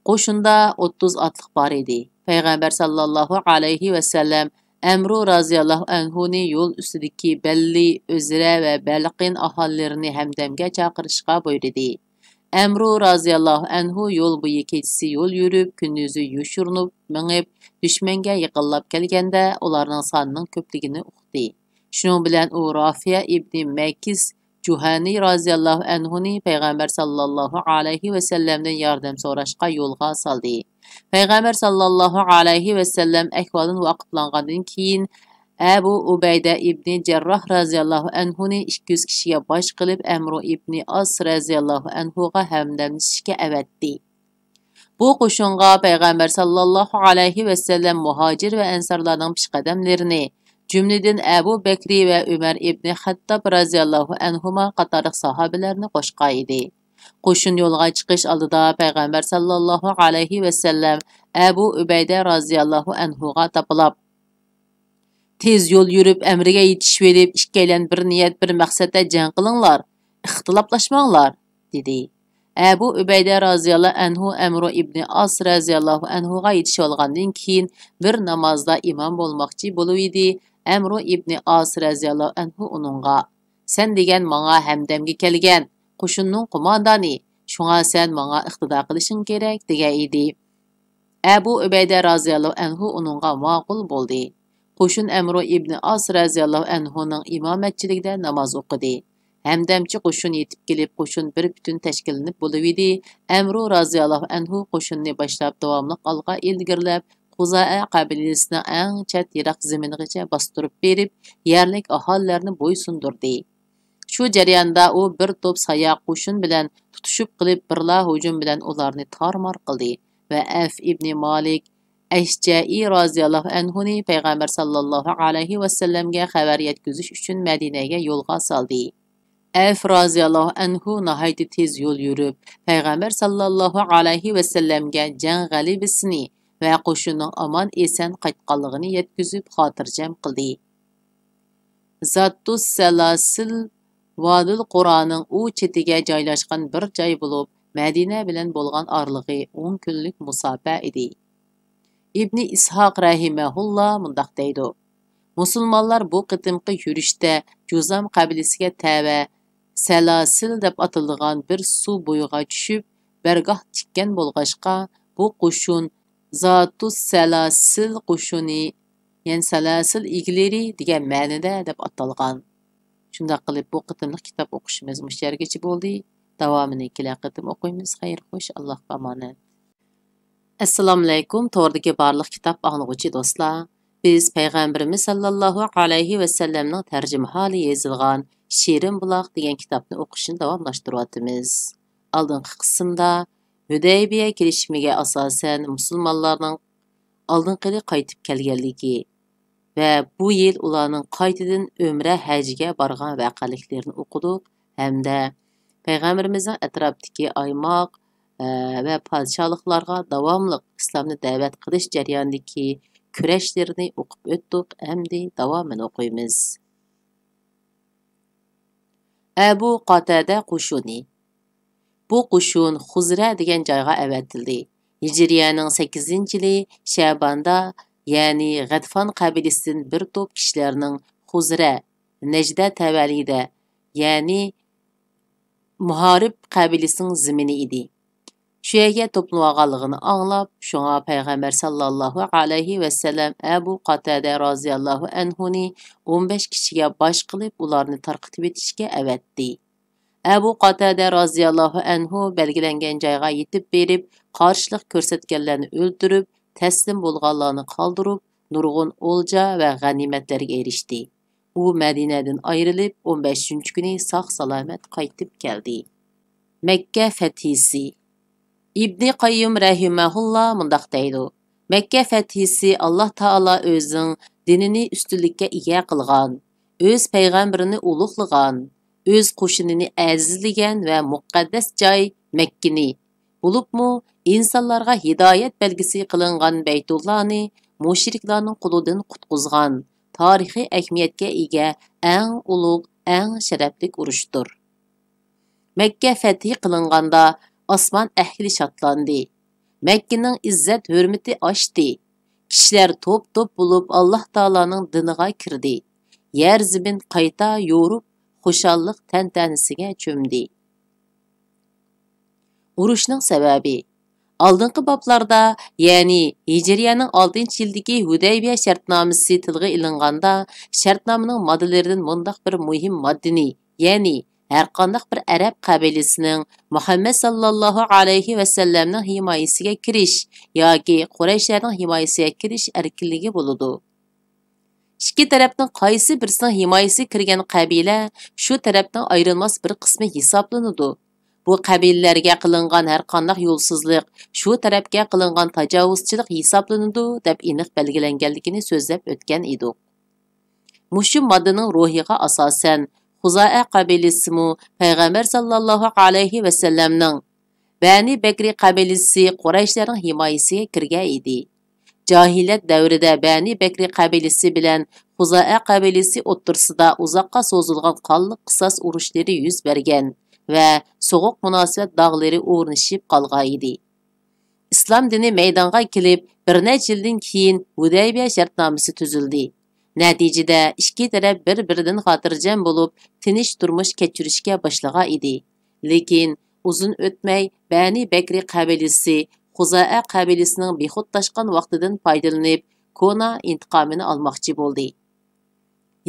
قوشۇندا ئوتتۇز ئاتلىق بار ئىدى. پەيغەمبەر ساللاللاھۇ ئەلەيھى ۋەسەللەم ئەمرۇ رازىياللاھۇ ئەنھۇنى يول ئۈستىدىكى بەللى، ئۆزرە ۋە بەلقىن ئاھالىلىرىنى ھەمدەمگە چاقىرىشقا بۇيرۇدى. ئەمرۇ رازىياللاھۇ ئەنھۇ يول بويى كېچىسى يول يۈرۈپ، كۈندۈزى يوشۇرۇنۇپ مېڭىپ، دۈشمەنگە يېقىنلاپ كەلگەندە، ئۇلارنىڭ سانىنىڭ كۆپلۈكىنى ئۇقتى. شۇنىڭ بىلەن ئۇ رافىيە ئىبنى مەكىس جۇھەنى رازىياللاھۇ ئەنھۇنى پەيغەمبەر ساللاللاھۇ ئەلەيھى ۋەسەللەمدىن ياردەم سوراشقا يولغا سالدى. پەيغەمبەر ساللاللاھۇ ئەلەيھى ۋەسەللەم ئەھۋالدىن ۋاقىپلانغاندىن كېيىن، ئەبۇ ئۇبەيدە ئىبنى جەرراھ رازىياللاھۇ ئەنھۇنى ئىككى يۈز كىشىگە باش قىلىپ، ئەمرۇ ئىبنى ئاس رازىياللاھۇ ئەنھۇغا ھەمدەملىشىشكە ئەۋەتتى. بۇ قوشۇنغا پەيغەمبەر ساللاللاھۇ ئەلەيھى ۋەسەللەم مۇھاجىر ۋە ئەنسارلارنىڭ پېشقەدەملىرىنى، جۈملىدىن ئەبۇ بەكرى ۋە ئۆمەر ئىبنى خەتتاب رازىياللاھۇ ئەنھۇما قاتارلىق ساھابىلەرنى قوشقان ئىدى. قوشۇن يولغا چىقىش ئالدىدا پەيغەمبەر ساللاللاھۇ ئەلەيھى ۋەسەللەم ئەبۇ ئۈبەيدە رازىياللاھۇ ئەنھۇغا تاپىلاپ، تېز يول يۈرۈپ، ئەمرىگە يېتىشىۋېلىپ، ئىككىيلەن بىر نىيەت، بىر مەقسەتتە جەڭ قىلىڭلار، ئىختىلاپلاشماڭلار، دېدى. ئەبۇ ئۈبەيدە رازىياللاھۇ ئەنھۇ ئەمرۇ ئىبنى ئاس رازىياللاھۇ ئەنھۇغا يېتىشىۋالغاندىن كېيىن، بىر نامازدا ئىمام بولماقچى بولۇۋىدى. ئەمرۇ ئىبنى ئاس رازىياللاھۇ ئەنھۇ ئۇنىڭغا، سەن دېگەن ماڭا ھەمدەمگە كەلگەن قوشۇننىڭ قوماندانى، شۇڭا سەن ماڭا ئىقتىدا قىلىشىڭ كېرەك، دېگەن ئىدى. ئەبۇ ئۈبەيدە رازىياللاھۇ ئەنھۇ ئۇنىڭغا ماقۇل بولدى. قوشۇن ئەمرۇ ئىبنى ئاس رازىياللاھۇ ئەنھۇنىڭ ئىمامەتچىلىكىدە ناماز ئوقۇدى. ھەمدەمچى قوشۇن يېتىپ كېلىپ، قوشۇن بىر پۈتۈن تەشكىللىنىپ بولۇۋىدى. ئەمرۇ رازىياللاھۇ ئەنھۇ قوشۇننى باشلاپ، داۋاملىق ئالغا ئىلگىرىلەپ، خۇزائە قەبىلىسىنىڭ ئەڭ چەت يىراق زېمىنىغىچە باستۇرۇپ بېرىپ، يەرلىك ئاھالىلەرنى بويسۇندۇردى. شۇ جەرياندا ئۇ بىر توپ ساياق قوشۇن بىلەن تۇتۇشۇپ قېلىپ، بىرلا ھۇجۇم بىلەن ئۇلارنى تارمار قىلدى ۋە ئەف ئىبنى مالىك ئەشجەئى رازىياللاھۇ ئەنھۇنى پەيغەمبەر ساللاللاھۇ ئەلەيھى ۋەسەللەمگە خەۋەر يەتكۈزۈش ئۈچۈن مەدىنەگە يولغا سالدى. ئەۋف رازىياللاھۇ ئەنھۇ ناھايىتى تېز يول يۈرۈپ، پەيغەمبەر ساللاللاھۇ ئەلەيھى ۋەسەللەمگە جەڭ غەلىبىسىنى ۋە قوشۇننىڭ ئامان-ئېسەن قايتقانلىقىنى يەتكۈزۈپ خاتىرجەم قىلدى. زاتۇس سەلاسىل ۋادىل قۇرانىڭ ئۇ چېتىگە جايلاشقان بىر جاي بولۇپ، مەدىنە بىلەن بولغان ئارىلىقى ئون كۈنلۈك مۇساپە ئىدى. ئىبنى ئىسھاق رەھىمەھۇللا مۇنداق دەيدۇ: مۇسۇلمانلار بۇ قېتىمقى يۈرۈشتە جۇزام قەبىلىسىگە تەۋە سەلاسىل دەپ ئاتىلىدىغان بىر سۇ بويىغا چۈشۈپ، بەرگاھ تىككەن بولغاچقا، بۇ قوشۇن زاتۇس سەلاسىل قوشۇنى، يەنى سەلاسىل ئىگىلىرى دېگەن مەنىدە دەپ ئاتالغان. شۇنداق قىلىپ، بۇ قېتىملىق كىتاب ئوقۇشىمىز مۇشۇ يەرگىچە بولدى. داۋامىنى كېلەر قېتىم ئوقۇيمىز. خەير خوش، ئاللاھقا ئامانەت. ئەسسالامۇئەلەيكۇم، توردىكى بارلىق كىتاب ئاڭلىغۇچى دوستلار. بىز پەيغەمبىرىمىز ساللاللاھۇ ئەلەيھى ۋەسەللەمنىڭ تەرجىمىھالى يېزىلغان شېرىن بۇلاق دېگەن كىتابنى ئوقۇشنى داۋاملاشتۇرۇۋاتىمىز. ئالدىنقى قىسىمدا ھۈدەيبىيە كېلىشىمىگە ئاساسەن مۇسۇلمانلارنىڭ ئالدىنقى يىلى قايتىپ كەلگەنلىكى ۋە بۇ يىل ئۇلارنىڭ قايتىدىن ئۆمرە ھەجگە بارغان ۋەقەلىكلىرىنى ئوقۇدۇق ھەمدە پەيغەمبىرىمىزنىڭ ئەتراپتىكى ئايماق، ئە، ۋە پادىشاھلىقلارغا داۋاملىق ئىسلامنى دەۋەت قىلىش جەريانىدىكى كۈرەشلىرىنى ئوقۇپ ئۆتتۇق. ئەمدى داۋامىنى ئوقۇيمىز. ئەبۇ قاتادە قوشۇنى. بۇ قوشۇن خۇزرە دېگەن جايغا ئەۋەتىلدى. ھىجرىيەنىڭ سەككىزىنچى يىلى شەباندا، يەنى غەتفان قەبىلىسىدىن بىر توپ كىشىلەرنىڭ خۇزرە، نەجدە تەۋەلىكىدە، يەنى مۇھارىب قەبىلىسىنىڭ زېمىنى ئىدى. شۇ يەرگە توپلىنىۋالغانلىقىنى ئاڭلاپ، شۇڭا پەيغەمبەر ساللاللاھۇ ئەلەيھى ۋەسەللەم ئەبۇ قاتادە رازىياللاھۇ ئەنھۇنى ئون بەش كىشىگە باش قىلىپ، ئۇلارنى تارقىتىۋېتىشكە ئەۋەتتى. ئەبۇ قاتادە رازىياللاھۇ ئەنھۇ بەلگىلەنگەن جايغا يېتىپ بېرىپ، قارشىلىق كۆرسەتكەنلەرنى ئۆلتۈرۈپ، تەسلىم بولغانلارنى قالدۇرۇپ، نۇرغۇن ئولجا ۋە غەنىيمەتلەرگە ئېرىشتى. ئۇ مەدىنەدىن ئايرىلىپ، ئون بەشىنچى كۈنى ساق-سالامەت قايتىپ كەلدى. مەككە فەتھىسى. ئىبنى قەييۇم رەھىمەھۇللا مۇنداق دەيدۇ: مەككە فەتھىسى ئاللا تائالا ئۆزىنىڭ دىنىنى ئۈستۈنلۈككە ئىگە قىلغان، ئۆز پەيغەمبىرىنى ئۇلۇغلىغان، ئۆز قوشۇنىنى ئەزىزلىگەن ۋە مۇقەددەس جاي مەككىنى، بولۇپمۇ ئىنسانلارغا ھىدايەت بەلگىسى قىلىنغان بەيتۇللانى مۇشرىكلارنىڭ قولىدىن قۇتقۇزغان، تارىخىي ئەھمىيەتكە ئىگە ئەڭ ئۇلۇغ، ئەڭ شەرەپلىك ئۇرۇشتۇر. مەككە فەتھى قىلىنغاندا ئاسمان ئەھلى شادلاندى. مەككىنىڭ ئىززەت-ھۆرمىتى ئاشتى. كىشىلەر توپ-توپ بولۇپ ئاللا تائالانىڭ دىنىغا كىردى. يەر-زېمىن قايتا يورۇپ، خۇشاللىق تەنتەنىسىگە چۆمدى. ئۇرۇشنىڭ سەۋەبى. ئالدىنقى بابلاردا، يەنى ھىجرىيەنىڭ ئالتىنچى يىلىدىكى ھۇدەيبىيە شەرتنامىسى تىلغا ئېلىنغاندا، شەرتنامىنىڭ ماددىلىرىدىن مۇنداق بىر مۇھىم ماددىنى، يەنى ھەرقانداق بىر ئەرەب قەبىلىسىنىڭ مۇھەممەد ساللاللاھۇ ئەلەيھى ۋەسەللەمنىڭ ھىمايىسىگە كىرىش ياكى قۇرەيشلەرنىڭ ھىمايىسىگە كىرىش ئەركىنلىكى بولىدۇ. ئىككى تەرەپنىڭ قايسى بىرسىنىڭ ھىمايىسىگە كىرگەن قەبىلە شۇ تەرەپنىڭ ئايرىلماس بىر قىسمى ھېسابلىنىدۇ. بۇ قەبىلىلەرگە قىلىنغان ھەرقانداق يولسىزلىق شۇ تەرەپكە قىلىنغان تاجاۋۇزچىلىق ھېسابلىنىدۇ، دەپ ئېنىق بەلگىلەنگەنلىكىنى سۆزلەپ ئۆتكەن ئىدۇق. مۇشۇ ماددىنىڭ روھىغا ئاساسەن، خۇزائە قەبىلىسىمۇ پەيغەمبەر ساللاللاھۇ ئەلەيھى ۋەسەللەمنىڭ بەنى بەكرى قەبىلىسى قۇرەيشلەرنىڭ ھىمايىسىگە كىرگەن ئىدى. جاھىلىيەت دەۋرىدە بەنى بەكرى قەبىلىسى بىلەن خۇزائە قەبىلىسى ئوتتۇرىسىدا ئۇزاققا سوزۇلغان قانلىق قىساس ئۇرۇشلىرى يۈز بەرگەن ۋە سوغۇق مۇناسىۋەت داغلىرى ئورنىشىپ قالغان ئىدى. ئىسلام دىنى مەيدانغا كېلىپ، بىر نەچچە يىلدىن كېيىن ھۇدەيبىيە شەرتنامىسى تۈزۈلدى. نەتىجىدە، ئىككى تەرەپ بىر-بىرىدىن خاتىرجەم بولۇپ، تىنچ تۇرمۇش كەچۈرۈشكە باشلىغان ئىدى. لېكىن، ئۇزۇن ئۆتمەي، بەنى بەكرى قەبىلىسى خۇزائە قەبىلىسىنىڭ بىخۇدلاشقان ۋاقتىدىن پايدىلىنىپ، كونا ئىنتىقامىنى ئالماقچى بولدى.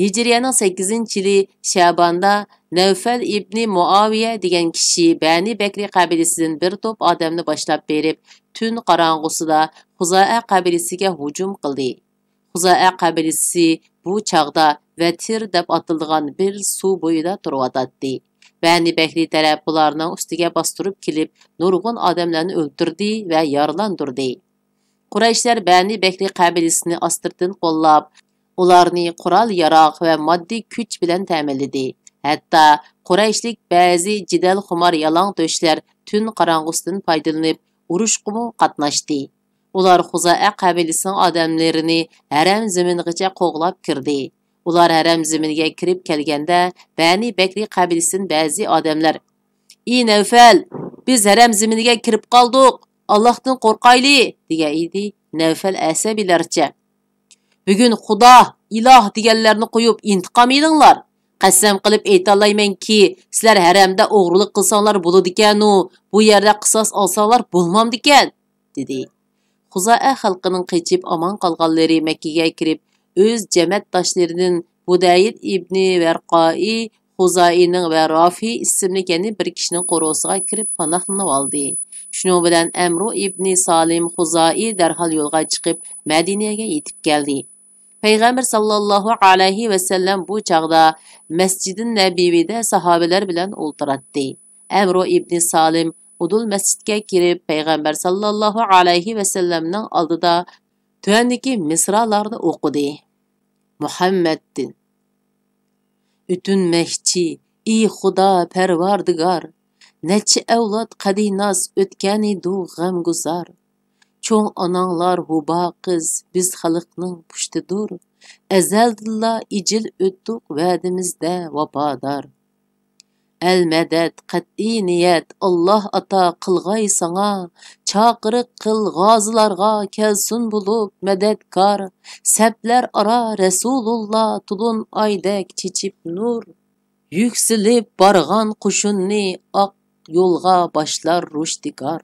ھىجرىيەنىڭ سەككىزىنچى يىلى شەباندا نەۋفەل ئىبنى مۇئاۋىيە دېگەن كىشى بەنى بەكرى قەبىلىسىدىن بىر توپ ئادەمنى باشلاپ بېرىپ، تۈن قاراڭغۇسىدا خۇزائە قەبىلىسىگە ھۇجۇم قىلدى. خۇزائە قەبىلىسى بۇ چاغدا ۋەتىر دەپ ئاتىلىدىغان بىر سۇ بويىدا تۇرۇۋاتاتتى. بەنى بەكرى تەرەپ بۇلارنىڭ ئۈستىگە باستۇرۇپ كېلىپ، نۇرغۇن ئادەملەرنى ئۆلتۈردى ۋە يارىلاندۇردى. قۇرەيشلەر بەنى بەكرى قەبىلىسىنى ئاستىرتىن قوللاپ، ئۇلارنى قورال-ياراغ ۋە ماددىي كۈچ بىلەن تەمىنلىدى. ھەتتا قۇرەيشلىك بەزى جېدەلخۇمار يالاڭتۆشلەر تۈن قاراڭغۇسىدىن پايدىلىنىپ، ئۇرۇشقىمۇ قاتناشتى. ئۇلار خۇزائە قەبىلىسىنىڭ ئادەملىرىنى ھەرەم زېمىنىغىچە قوغلاپ كىردى. ئۇلار ھەرەم زېمىنىگە كىرىپ كەلگەندە، بەنى بەكرى قەبىلىسىدىن بەزى ئادەملەر، «ئى نەۋفەل، بىز ھەرەم زېمىنىگە كىرىپ قالدۇق، ئاللاھتىن قورقايلى!» دېگەن ئىدى. نەۋفەل ئەسەبىيلەرچە، «بۈگۈن خۇدا، ئىلاھ دېگەنلەرنى قويۇپ ئىنتىقام ئېلىڭلار. قەسەم قىلىپ ئېيتالايمەنكى، سىلەر ھەرەمدە ئوغرىلىق قىلساڭلار بولىدىكەنۇ، بۇ يەردە قىساس ئالساڭلار بولمامدىكەن؟» دېدى. خۇزائە خەلقىنىڭ قېچىپ ئامان قالغانلىرى مەككىگە كىرىپ، ئۆز جەمەتداشلىرىدىن بۇدەيىل ئىبنى ۋەرقائى خۇزائىنىڭ ۋە رافى ئىسىملىك يەنە بىر كىشىنىڭ قورۇسىغا كىرىپ پاناھلىنىۋالدى. شۇنىڭ بىلەن ئەمرۇ ئىبنى سالىم خۇزائى دەرھال يولغا چىقىپ، مەدىنىگە يېتىپ كەلدى. پەيغەمبەر ساللاللاھۇ ئەلەيھى ۋەسەللەم بۇ چاغدا مەسجىدى نەبىۋىدە ساھابىلەر بىلەن ئولتۇراتتى. ئەمرۇ ئىبنى سالىم ئۇدۇل مەسجىدكە كىرىپ، پەيغەمبەر ساللاللاھۇ ئەلەيھى ۋەسەللەمنىڭ ئالدىدا تۆۋەندىكى مىسرالارنى ئوقۇدى. مۇھەممەدتىن. ئۆتۈنمەكچى، ئى خۇدا پەرۋەردىگار، نەچچە ئەۋلاد قەدىناس ئۆتكەنىدۇ غەمگۇزار. چوڭ ئاناڭلار ھۇبا قىز، بىز خەلقنىڭ پۇشتىدۇر. ئەزەلدىنلا ئىجىل ئۆتتۇق ۋەدىمىزدە ۋاپادار. ئەل مەدەت، قەتئىي نىيەت، ئاللاھ ئاتا قىلغاي ساڭا. چاقىرىق قىل غازىلارغا، كەلسۇن بولۇپ مەدەتكار. سەپلەر ئارا رەسۇلۇللا، تولۇن ئايدەك چېچىپ نۇر. يۈكسىلىپ بارغان قوشۇننى ئاق يولغا باشلار رۇشتىگار.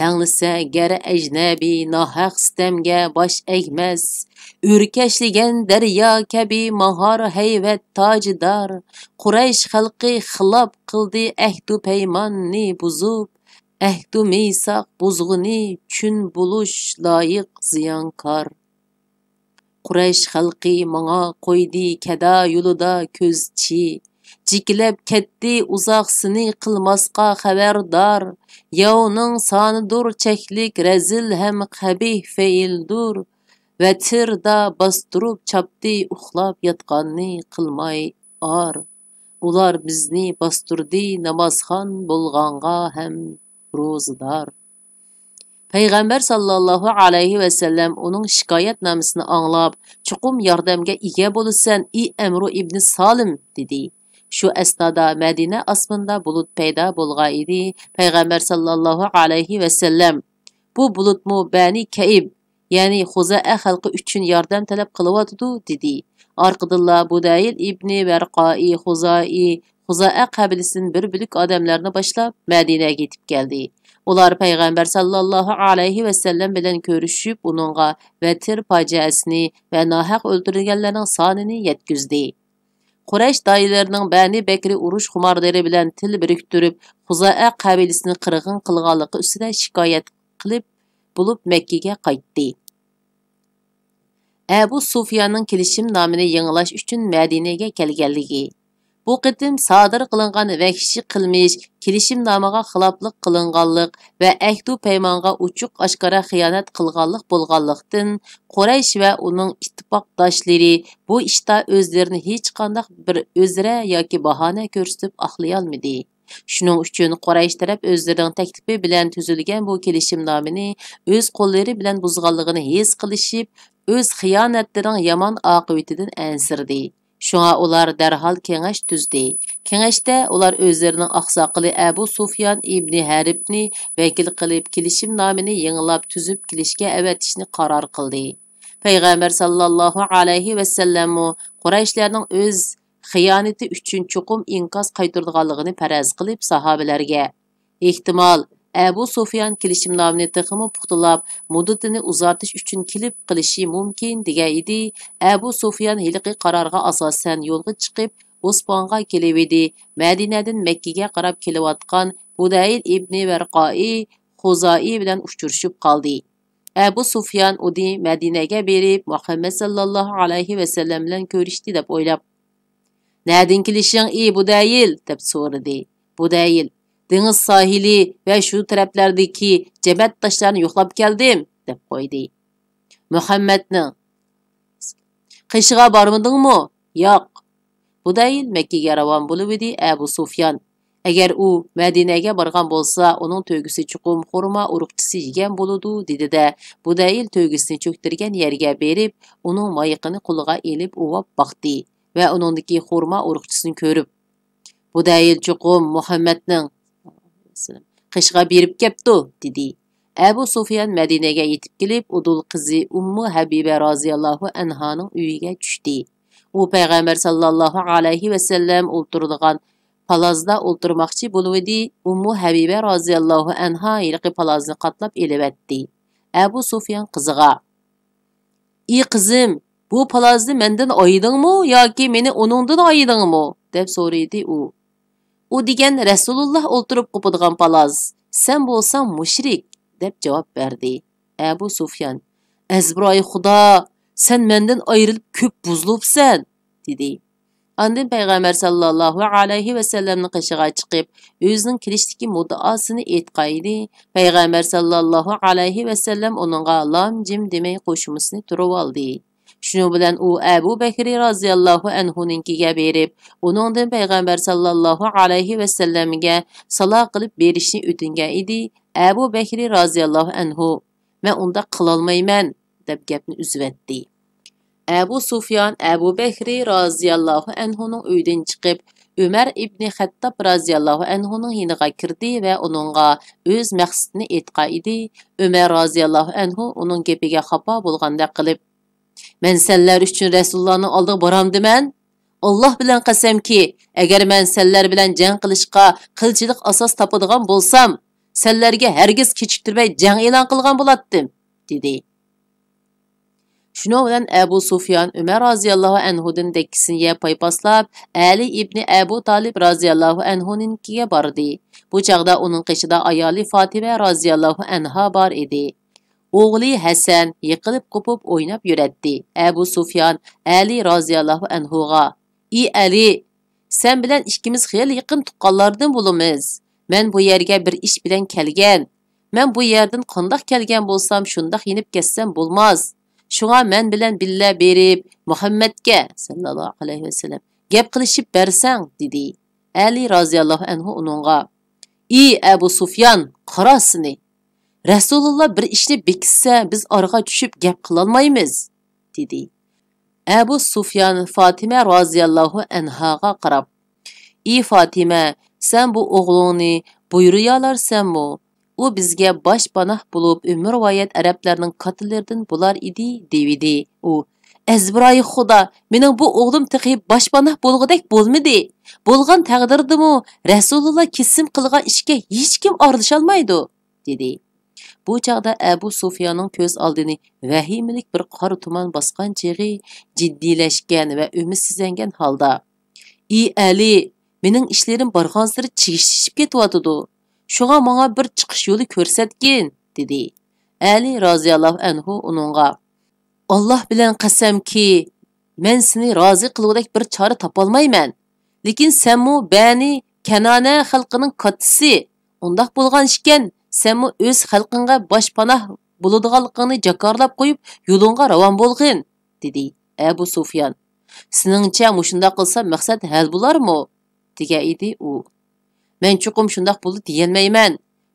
تەڭلىسە گەر ئەجنەبىي، ناھەق سىتەمگە باش ئەگمەس. ئۆركەشلىگەن دەريا كەبى ماھار ھەيۋەت تاجىدار. قۇرەيش خەلقى خىلاپ قىلدى ئەھدۇ پەيماننى بۇزۇپ. ئەھدۇ مىساق بۇزغىنى چۈن بولۇش لايىق زىيانكار. قۇرەيش خەلقى ماڭا قويدى كەدا يولىدا كۆزچى. جېكىلەپ كەتتى ئۇزاق سىنى قىلماسقا خەۋەردار. ياۋنىڭ سانىدۇر چەكلىك رەزىل ھەم قەبىھ فېئىلدۇر. ۋەتىردە باستۇرۇپ چاپتى ئۇخلاپ ياتقاننى قىلماي ئار. ئۇلار بىزنى باستۇردى نامازخان بولغانغا ھەم روزىدار. پەيغەمبەر ساللاللاھۇ ئەلەيھى ۋەسەللەم ئۇنىڭ شىكايەتنامىسىنى ئاڭلاپ، چوقۇم ياردەمگە ئىگە بولىسەن، ئى ئەمرۇ ئىبنى سالىم، دېدى. شۇ ئەسنادا مەدىنە ئاسمىنىدا بۇلۇت پەيدا بولغان ئىدى. پەيغەمبەر ساللاللاھۇ ئەلەيھى ۋەسەللەم، بۇ بۇلۇتمۇ بەنى كەئىب، يەنى خۇزائە خەلقى ئۈچۈن ياردەم تەلەپ قىلىۋاتىدۇ، دېدى. ئارقىدىنلا بۇدەيىل ئىبنى ۋەرقائى خۇزائى، خۇزائە قەبىلىسىدىن بىر بۆلەك ئادەملەرنى باشلاپ، مەدىنەگە يېتىپ كەلدى. ئۇلار پەيغەمبەر ساللاللاھۇ ئەلەيھى ۋەسەللەم بىلەن كۆرۈشۈپ، ئۇنىڭغا ۋەتىر پاجىئەسىنى ۋە ناھەق ئۆلتۈرۈلگەنلەرنىڭ سانىنى يەتكۈزدى. قۇرەيش داھىيلىرىنىڭ بەنى بەكرى ئۇرۇش خۇمارلىرى بىلەن تىل بىرىكتۈرۈپ، خۇزائە قەبىلىسىنى قىرغىن قىلغانلىقى ئۈستىدە شىكايەت قىلىپ بولۇپ مەككىگە قايتتى. ئەبۇ سۇفياننىڭ كېلىشىمنامىنى يېڭىلاش ئۈچۈن مەدىنىگە كەلگەنلىكى. بۇ قېتىم سادىر قىلىنغان ۋەھشىي قىلمىش كېلىشىمنامىغا خىلاپلىق قىلىنغانلىق ۋە ئەھدۇ پەيمانغا ئوچۇق ئاشكارا خىيانەت قىلغانلىق بولغانلىقتىن، قۇرەيش ۋە ئۇنىڭ ئىتتىپاقداشلىرى بۇ ئىشتا ئۆزلىرىنى ھېچقانداق بىر ئۆزرە ياكى باھانە كۆرسىتىپ ئاقلىيالمىدى. شۇنىڭ ئۈچۈن قۇرەيش تەرەپ ئۆزلىرىنىڭ تەكلىپى بىلەن تۈزۈلگەن بۇ كېلىشىمنامىنى ئۆز قوللىرى بىلەن بۇزغانلىقىنى ھېس قىلىشىپ، ئۆز خىيانەتلىرىنىڭ يامان ئاقىۋىتىدىن ئەنسىرىدى. شۇڭا ئۇلار دەرھال كېڭەش تۈزدى. كېڭەشتە ئۇلار ئۆزلىرىنىڭ ئاقساقىلى ئەبۇ سۇفيان ئىبنى ھەربنى ۋەكىل قىلىپ، كېلىشىمنامىنى يېڭىلاپ تۈزۈپ كېلىشكە ئەۋەتىشنى قارار قىلدى. پەيغەمبەر ساللاللاھۇ ئەلەيھى ۋەسەللەممۇ قۇرەيشلەرنىڭ ئۆز خىيانىتى ئۈچۈن چوقۇم ئىنكاس قايتۇرىدىغانلىقىنى پەرەز قىلىپ، ساھابىلەرگە، ئېھتىمال، ئەبۇ سۇفيان كېلىشىمنامىنى تېخىمۇ پۇختىلاپ، مۇددىتىنى ئۇزارتىش ئۈچۈن كېلىپ قېلىشى مۇمكىن، دېگەن ئىدى. ئەبۇ سۇفيان ھېلىقى قارارغا ئاساسەن يولغا چىقىپ، ئوسپانغا كېلىۋىدى. مەدىنەدىن مەككىگە قاراپ كېلىۋاتقان بۇدەيىل ئىبنى ۋەرقائى خۇزائى بىلەن ئۇچرىشىپ قالدى. ئەبۇ سۇفيان ئۇدى مەدىنەگە بېرىپ، مۇھەممەد ساللاللاھۇ ئەلەيھى ۋەسەللەم بىلەن كۆرۈشتى دەپ ئويلاپ، «نەدىن كېلىشىڭ، ئى بۇدەيىل؟» دەپ سورىدى. بۇدەيىل، «دېڭىز ساھىلى ۋە شۇ تەرەپلەردىكى جەمەتداشلارنى يوقلاپ كەلدىم» دەپ قويدى. مۇھەممەدنىڭ، «قېشىغا بارمىدىڭمۇ؟» «ياق.» بۇدەيىل مەككىگە راۋان بولۇۋىدى. ئەبۇ سۇفيان، ئەگەر ئۇ مەدىنەگە بارغان بولسا، ئۇنىڭ تۆگىسى چوقۇم خورما ئۇرۇقچىسى يېگەن بولىدۇ، دېدى-دە، بۇدەيىل تۆگىسىنى چۆكتۈرگەن يەرگە بېرىپ، ئۇنىڭ مايىقىنى قولىغا ئېلىپ ئۇۋاپ باقتى ۋە ئۇنىڭدىكى خورما ئۇرۇقچىسىنى كۆرۈپ، بۇدەيىل چوقۇم مۇھەممەدنىڭ قېشىغا بېرىپ كەپتۇ، دېدى. ئەبۇ سۇفيان مەدىنەگە يېتىپ كېلىپ، ئۇدۇل قىزى ئۇممۇ ھەبىبە رازىياللاھۇ ئەنھانىڭ ئۆيىگە چۈشتى. ئۇ پەيغەمبەر ساللاللاھۇ ئەلەيھى ۋەسەللەم ئولتۇرىدىغان پالازدا ئولتۇرماقچى بولۇۋىدى. ئۇممۇ ھەبىبە رازىياللاھۇ ئەنھا ھېلىقى پالازنى قاتلاپ ئېلىۋەتتى. ئەبۇ سۇفيان قىزىغا، ئى قىزىم، بۇ پالازنى مەندىن ئايىدىڭمۇ ياكى مېنى ئۇنىڭدىن ئايىدىڭمۇ؟ دەپ سورىدى ئۇ. ئۇ دېگەن رەسۇلۇللا ئولتۇرۇپ قوپىدىغان پالاز، سەن بولساڭ مۇشرىك، دەپ جاۋاب بەردى. ئەبۇ سۇفيان، ئەزبىرايى خۇدا، سەن مەندىن ئايرىلىپ كۆپ بۇزۇلۇپسەن، دېدى. ئاندىن پەيغەمبەر ساللاللاھۇ ئەلەيھى ۋەسەللەمنىڭ قېشىغا چىقىپ، ئۆزىنىڭ كېلىشتىكى مۇددىئاسىنى ئېيتقانىدى. پەيغەمبەر ساللاللاھۇ ئەلەيھى ۋەسەللەم ئۇنىڭغا لام جىم دېمەي قوشۇمىسىنى تۇرۇۋالدى. شۇنىڭ بىلەن ئۇ ئەبۇ بەكرى رازىياللاھۇ ئەنھۇنىڭكىگە بېرىپ، ئۇنىڭدىن پەيغەمبەر ساللاللاھۇ ئەلەيھى ۋەسەللەمگە سالا قىلىپ بېرىشنى ئۆتۈنگەن ئىدى. ئەبۇ بەكرى رازىياللاھۇ ئەنھۇ، مەن ئۇنداق قىلالمايمەن، دەپ گەپنى ئۈزۈۋەتتى. ئەبۇ سۇفيان ئەبۇ بەكرى رازىياللاھۇ ئەنھۇنىڭ ئۆيىدىن چىقىپ، ئۆمەر ئىبنى خەتتاب رازىياللاھۇ ئەنھۇنىڭ يېنىغا كىردى ۋە ئۇنىڭغا ئۆز مەقسىتىنى ئېيتقان ئىدى. ئۆمەر رازىياللاھۇ ئەنھۇ ئۇنىڭ گېپىگە خاپا بولغاندەك قىلىپ، مەن سەنلەر ئۈچۈن رەسۇلۇللانىڭ ئالدىغا بارامدىمەن؟ ئاللاھ بىلەن قەسەمكى، ئەگەر مەن سەنلەر بىلەن جەڭ قىلىشقا قىلچىلىق ئاساس تاپىدىغان بولسام، سەنلەرگە ھەرگىز كېچىكتۈرمەي جەڭ ئېلان قىلغان بولاتتىم، دېدى. شۇنىڭ بىلەن ئەبۇ سۇفيان ئۆمەر رازىياللاھۇ ئەنھۇدىن دەككىسىنى يەپ پايپاسلاپ، ئەلى ئىبنى ئەبۇ تالىپ رازىياللاھۇ ئەنھۇنىڭكىگە باردى. بۇ چاغدا ئۇنىڭ قېشىدا ئايالى فاتىمە رازىياللاھۇ ئەنھا بار ئىدى. ئوغلى ھەسەن يىقىلىپ قوپۇپ ئويناپ يۈرەتتى. ئەبۇ سۇفيان ئەلى رازىياللاھۇ ئەنھۇغا، ئى ئەلى، سەن بىلەن ئىككىمىز خېلى يېقىن تۇغقانلاردىن بولىمىز. مەن بۇ يەرگە بىر ئىش بىلەن كەلگەن. مەن بۇ يەردىن قانداق كەلگەن بولسام، شۇنداق يېنىپ كەتسەم بولماس. شۇڭا مەن بىلەن بىللە بېرىپ، مۇھەممەدكە ساللاللاھۇ ئەلەيھى ۋەسەللەم گەپ قىلىشىپ بەرسەڭ، دېدى. ئەلى رازىياللاھۇ ئەنھۇ ئۇنىڭغا، ئى ئەبۇ سۇفيان، قارا سېنى! رەسۇلۇللا بىر ئىشنى بېكىتسە، بىز ئارىغا چۈشۈپ گەپ قىلالمايمىز، دېدى. ئەبۇ سۇفيان فاتىمە رازىياللاھۇ ئەنھاغا قاراپ، ئى فاتىمە، سەن بۇ ئوغلۇڭنى بۇيرۇيالارسەنمۇ؟ ئۇ بىزگە باشپاناھ بولۇپ، ئۆمۈرۋايەت ئەرەبلەرنىڭ كاتتىلىرىدىن بولار ئىدى، دېۋىدى. ئۇ، ئەزبىرايى خۇدا، مېنىڭ بۇ ئوغلۇم تېخى باشپاناھ بولغۇدەك بولمىدى. بولغان تەقدىردىمۇ رەسۇلۇللا كېسىم قىلغان ئىشكە ھېچكىم ئارىلىشالمايدۇ، دېدى. بۇ چاغدا ئەبۇ سۇفياننىڭ كۆز ئالدىنى ۋەھىمىلىك بىر قارا تۇمان باسقان چېغى جىددىيلەشكەن ۋە ئۈمىدسىزلەنگەن ھالدا، ئى ئەلى، مېنىڭ ئىشلىرىم بارغانسېرى چىگىشلىشىپ كېتىۋاتىدۇ. شۇڭا ماڭا بىر چىقىش يولى كۆرسەتكىن، دېدى. ئەلى رازىياللاھۇ ئەنھۇ ئۇنىڭغا، ئاللاھ بىلەن قەسەمكى، مەن سېنى رازى قىلغۇدەك بىر چارە تاپالمايمەن. لېكىن سەنمۇ بەنى كەنانە خەلقىنىڭ كاتتىسى. ئۇنداق بولغان ئىكەن، سەنمۇ ئۆز خەلقىڭغا باشپاناھ بولىدىغانلىقىڭنى جاكارلاپ قويۇپ، يولۇڭغا راۋان بولغىن، دېدى. ئەبۇ سۇفيان، سېنىڭچە مۇشۇنداق قىلسام مەقسەت ھەل بولارمۇ؟ دېگەن ئىدى ئۇ. مەن چوقۇم شۇنداق بولدى دېيەلمەيمەن.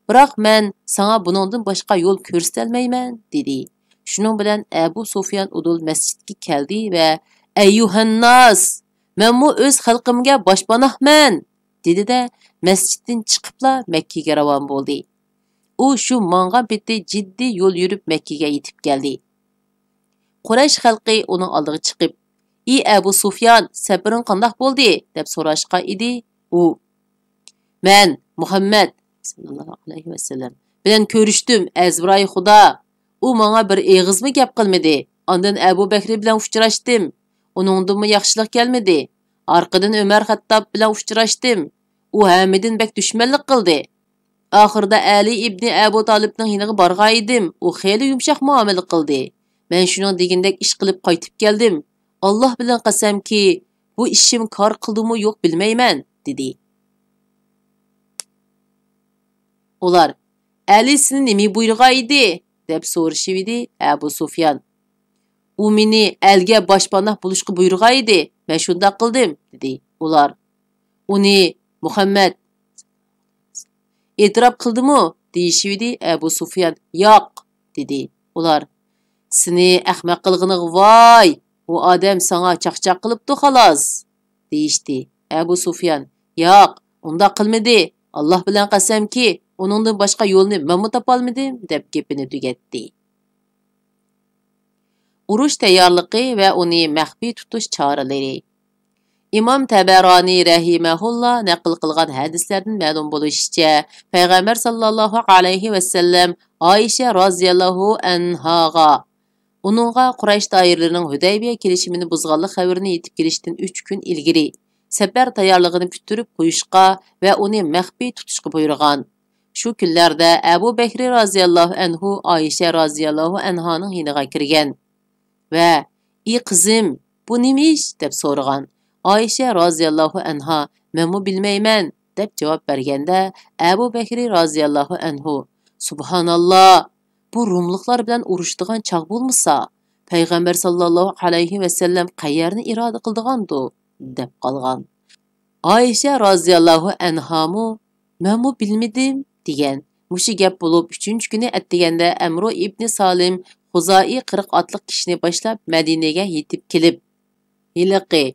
بىراق مەن ساڭا بۇنىڭدىن باشقا يول كۆرسىتەلمەيمەن، دېدى. شۇنىڭ بىلەن ئەبۇ سۇفيان ئۇدۇل مەسچىتكە كەلدى ۋە، ئەييۇھەنناس! مەنمۇ ئۆز خەلقىمگە باشپاناھمەن! دېدى-دە، مەسچىتتىن چىقىپلا مەككىگە راۋان بولدى. ئۇ شۇ ماڭغان پېتى جىددىي يول يۈرۈپ مەككىگە يېتىپ كەلدى. قۇرەيش خەلقى ئۇنىڭ ئالدىغا چىقىپ، ئى ئەبۇ سۇفيان، سەپىرىڭ قانداق بولدى؟ دەپ سوراشقان ئىدى. ئۇ، مەن مۇھەممەد ساللاللاھۇ ئەلەيھى ۋەسەللەم بىلەن كۆرۈشتۈم، ئەزبىرايى خۇدا. ئۇ ماڭا بىر ئېغىزمۇ گەپ قىلمىدى. ئاندىن ئەبۇ بەكرى بىلەن ئۇچراشتىم. ئۇنىڭدىنمۇ ياخشىلىق كەلمىدى. ئارقىدىن ئۆمەر خەتتاب بىلەن ئۇچراشتىم. ئۇ ھەممىدىن بەك دۈشمەنلىك قىلدى. ئاخىرىدا ئەلى ئىبنى ئەبۇ تالىپنىڭ يېنىغا بارغان ئىدىم، ئۇ خېلى يۇمشاق مۇئامىلە قىلدى. مەن شۇنىڭ دېگىنىدەك ئىش قىلىپ قايتىپ كەلدىم. ئاللاھ بىلەن قەسەمكى، بۇ ئىشىم كار قىلدىمۇ يوق بىلمەيمەن، دېدى. ئۇلار، ئەلى سېنى نېمە بۇيرۇغان ئىدى؟ دەپ سورىشىۋىدى ئەبۇ سۇفيان. ئۇ مېنى ئەلگە باشپاناھ بولۇشقا بۇيرۇغان ئىدى. مەن شۇنداق قىلدىم، دېدى. ئۇلار، ئۇنى مۇھەممەد ئېتىراپ قىلدىمۇ؟ دېيىشىۋىدى. ئەبۇ سۇفيان، ياق، دېدى. ئۇلار، سېنى ئەخمەق قىلغىنىغا ۋاي، ئۇ ئادەم ساڭا چاقچاق قىلىپتۇ خالاس، دېيىشتى. ئەبۇ سۇفيان، ياق، ئۇنداق قىلمىدى، ئاللاھ بىلەن قەسەمكى، ئۇنىڭدىن باشقا يولنى مەنمۇ تاپالمىدىم، دەپ گېپىنى تۈگەتتى. ئۇرۇش تەييارلىقى ۋە ئۇنى مەخپىي تۇتۇش چارىلىرى. ئىمام تەبەرانى رەھىمەھۇللا نەقىل قىلغان ھەدىسلەردىن مەلۇم بولۇشىچە، پەيغەمبەر ساللاللاھۇ ئەلەيھى ۋەسەللەم ئائىشە رازىياللاھۇ ئەنھاغا، ئۇنىڭغا قۇرەيش دائىرىلىرىنىڭ ھۈدەيبىيە كېلىشىمىنى بۇزغانلىق خەۋىرىنى يېتىپ كېلىشتىن ئۈچ كۈن ئىلگىرى، سەپەر تەييارلىقىنى پۈتتۈرۈپ قويۇشقا ۋە ئۇنى مەخپىي تۇتۇشقا بۇيرۇغان. شۇ كۈنلەردە ئەبۇ بەكرى رازىياللاھۇ ئەنھۇ ئائىشە رازىياللاھۇ ئەنھانىڭ يېنىغا كىرگەن ۋە، ئى قىزىم، بۇ نېمە ئىش؟ دەپ سورىغان. ئائىشە رازىياللاھۇ ئەنھا، مەنمۇ بىلمەيمەن، دەپ جاۋاب بەرگەندە، ئەبۇ بەكرى رازىياللاھۇ ئەنھۇ، سۇبھاناللا، بۇ روملۇقلار بىلەن ئۇرۇشىدىغان چاغ بولمىسا، پەيغەمبەر ساللاللاھۇ ئەلەيھى ۋەسەللەم قەيەرنى ئىرادە قىلىدىغاندۇ؟ دەپ قالغان. ئائىشە رازىياللاھۇ ئەنھامۇ، مەنمۇ بىلمىدىم، دېگەن. مۇشۇ گەپ بولۇپ، ئۈچىنچى كۈنى ئەتىگەندە ئەمرۇ ئىبنى سالىم خۇزائىي قىرىق ئاتلىق كىشىنى باشلاپ مەدىنىگە يېتىپ كېلىپ، ھېلىقى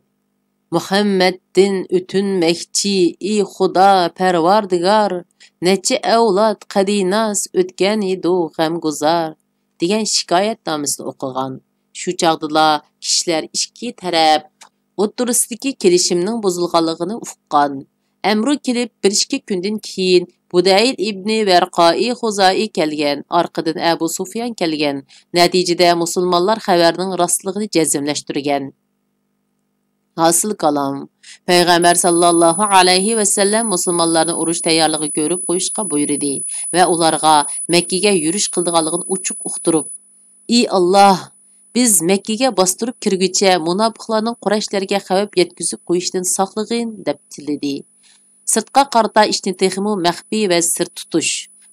مۇھەممەدتىن ئۆتۈنمەكچى، ئى خۇدا پەرۋەردىگار، نەچچە ئەۋلاد قەدىناس ئۆتكەن ئىدۇ غەمگۇزار، دېگەن شىكايەتنامىسىنى ئوقۇغان. شۇ چاغدىلا كىشىلەر ئىككى تەرەپ ئوتتۇرىسىدىكى كېلىشىمنىڭ بۇزۇلغانلىقىنى ئۇققان. ئەمرۇ كېلىپ بىر ئىككى كۈندىن كېيىن بۇدەيل ئىبنى ۋەرقائى خۇزائى كەلگەن، ئارقىدىن ئەبۇ سۇفيان كەلگەن. نەتىجىدە مۇسۇلمانلار خەۋەرنىڭ راستلىقىنى جەزملەشتۈرگەن. ھاسىل كالام، پەيغەمبەر ساللاللاھۇ ئەلەيھى ۋەسەللەم مۇسۇلمانلارنى ئۇرۇش تەييارلىقى كۆرۈپ قويۇشقا بۇيرۇدى ۋە ئۇلارغا مەككىگە يۈرۈش قىلىدىغانلىقىنى ئوچۇق ئۇقتۇرۇپ، ئى ئاللاھ، بىز مەككىگە باستۇرۇپ كىرگۈچە مۇناپىقلارنىڭ قۇرەيشلەرگە خەۋپ يەتكۈزۈپ قويۇشتىن ساقلىغىن، دەپ تىلىدى. سىرتقا قارىتا ئىچنى تېخىمۇ مەخپىي ۋە سىر تۇتۇش،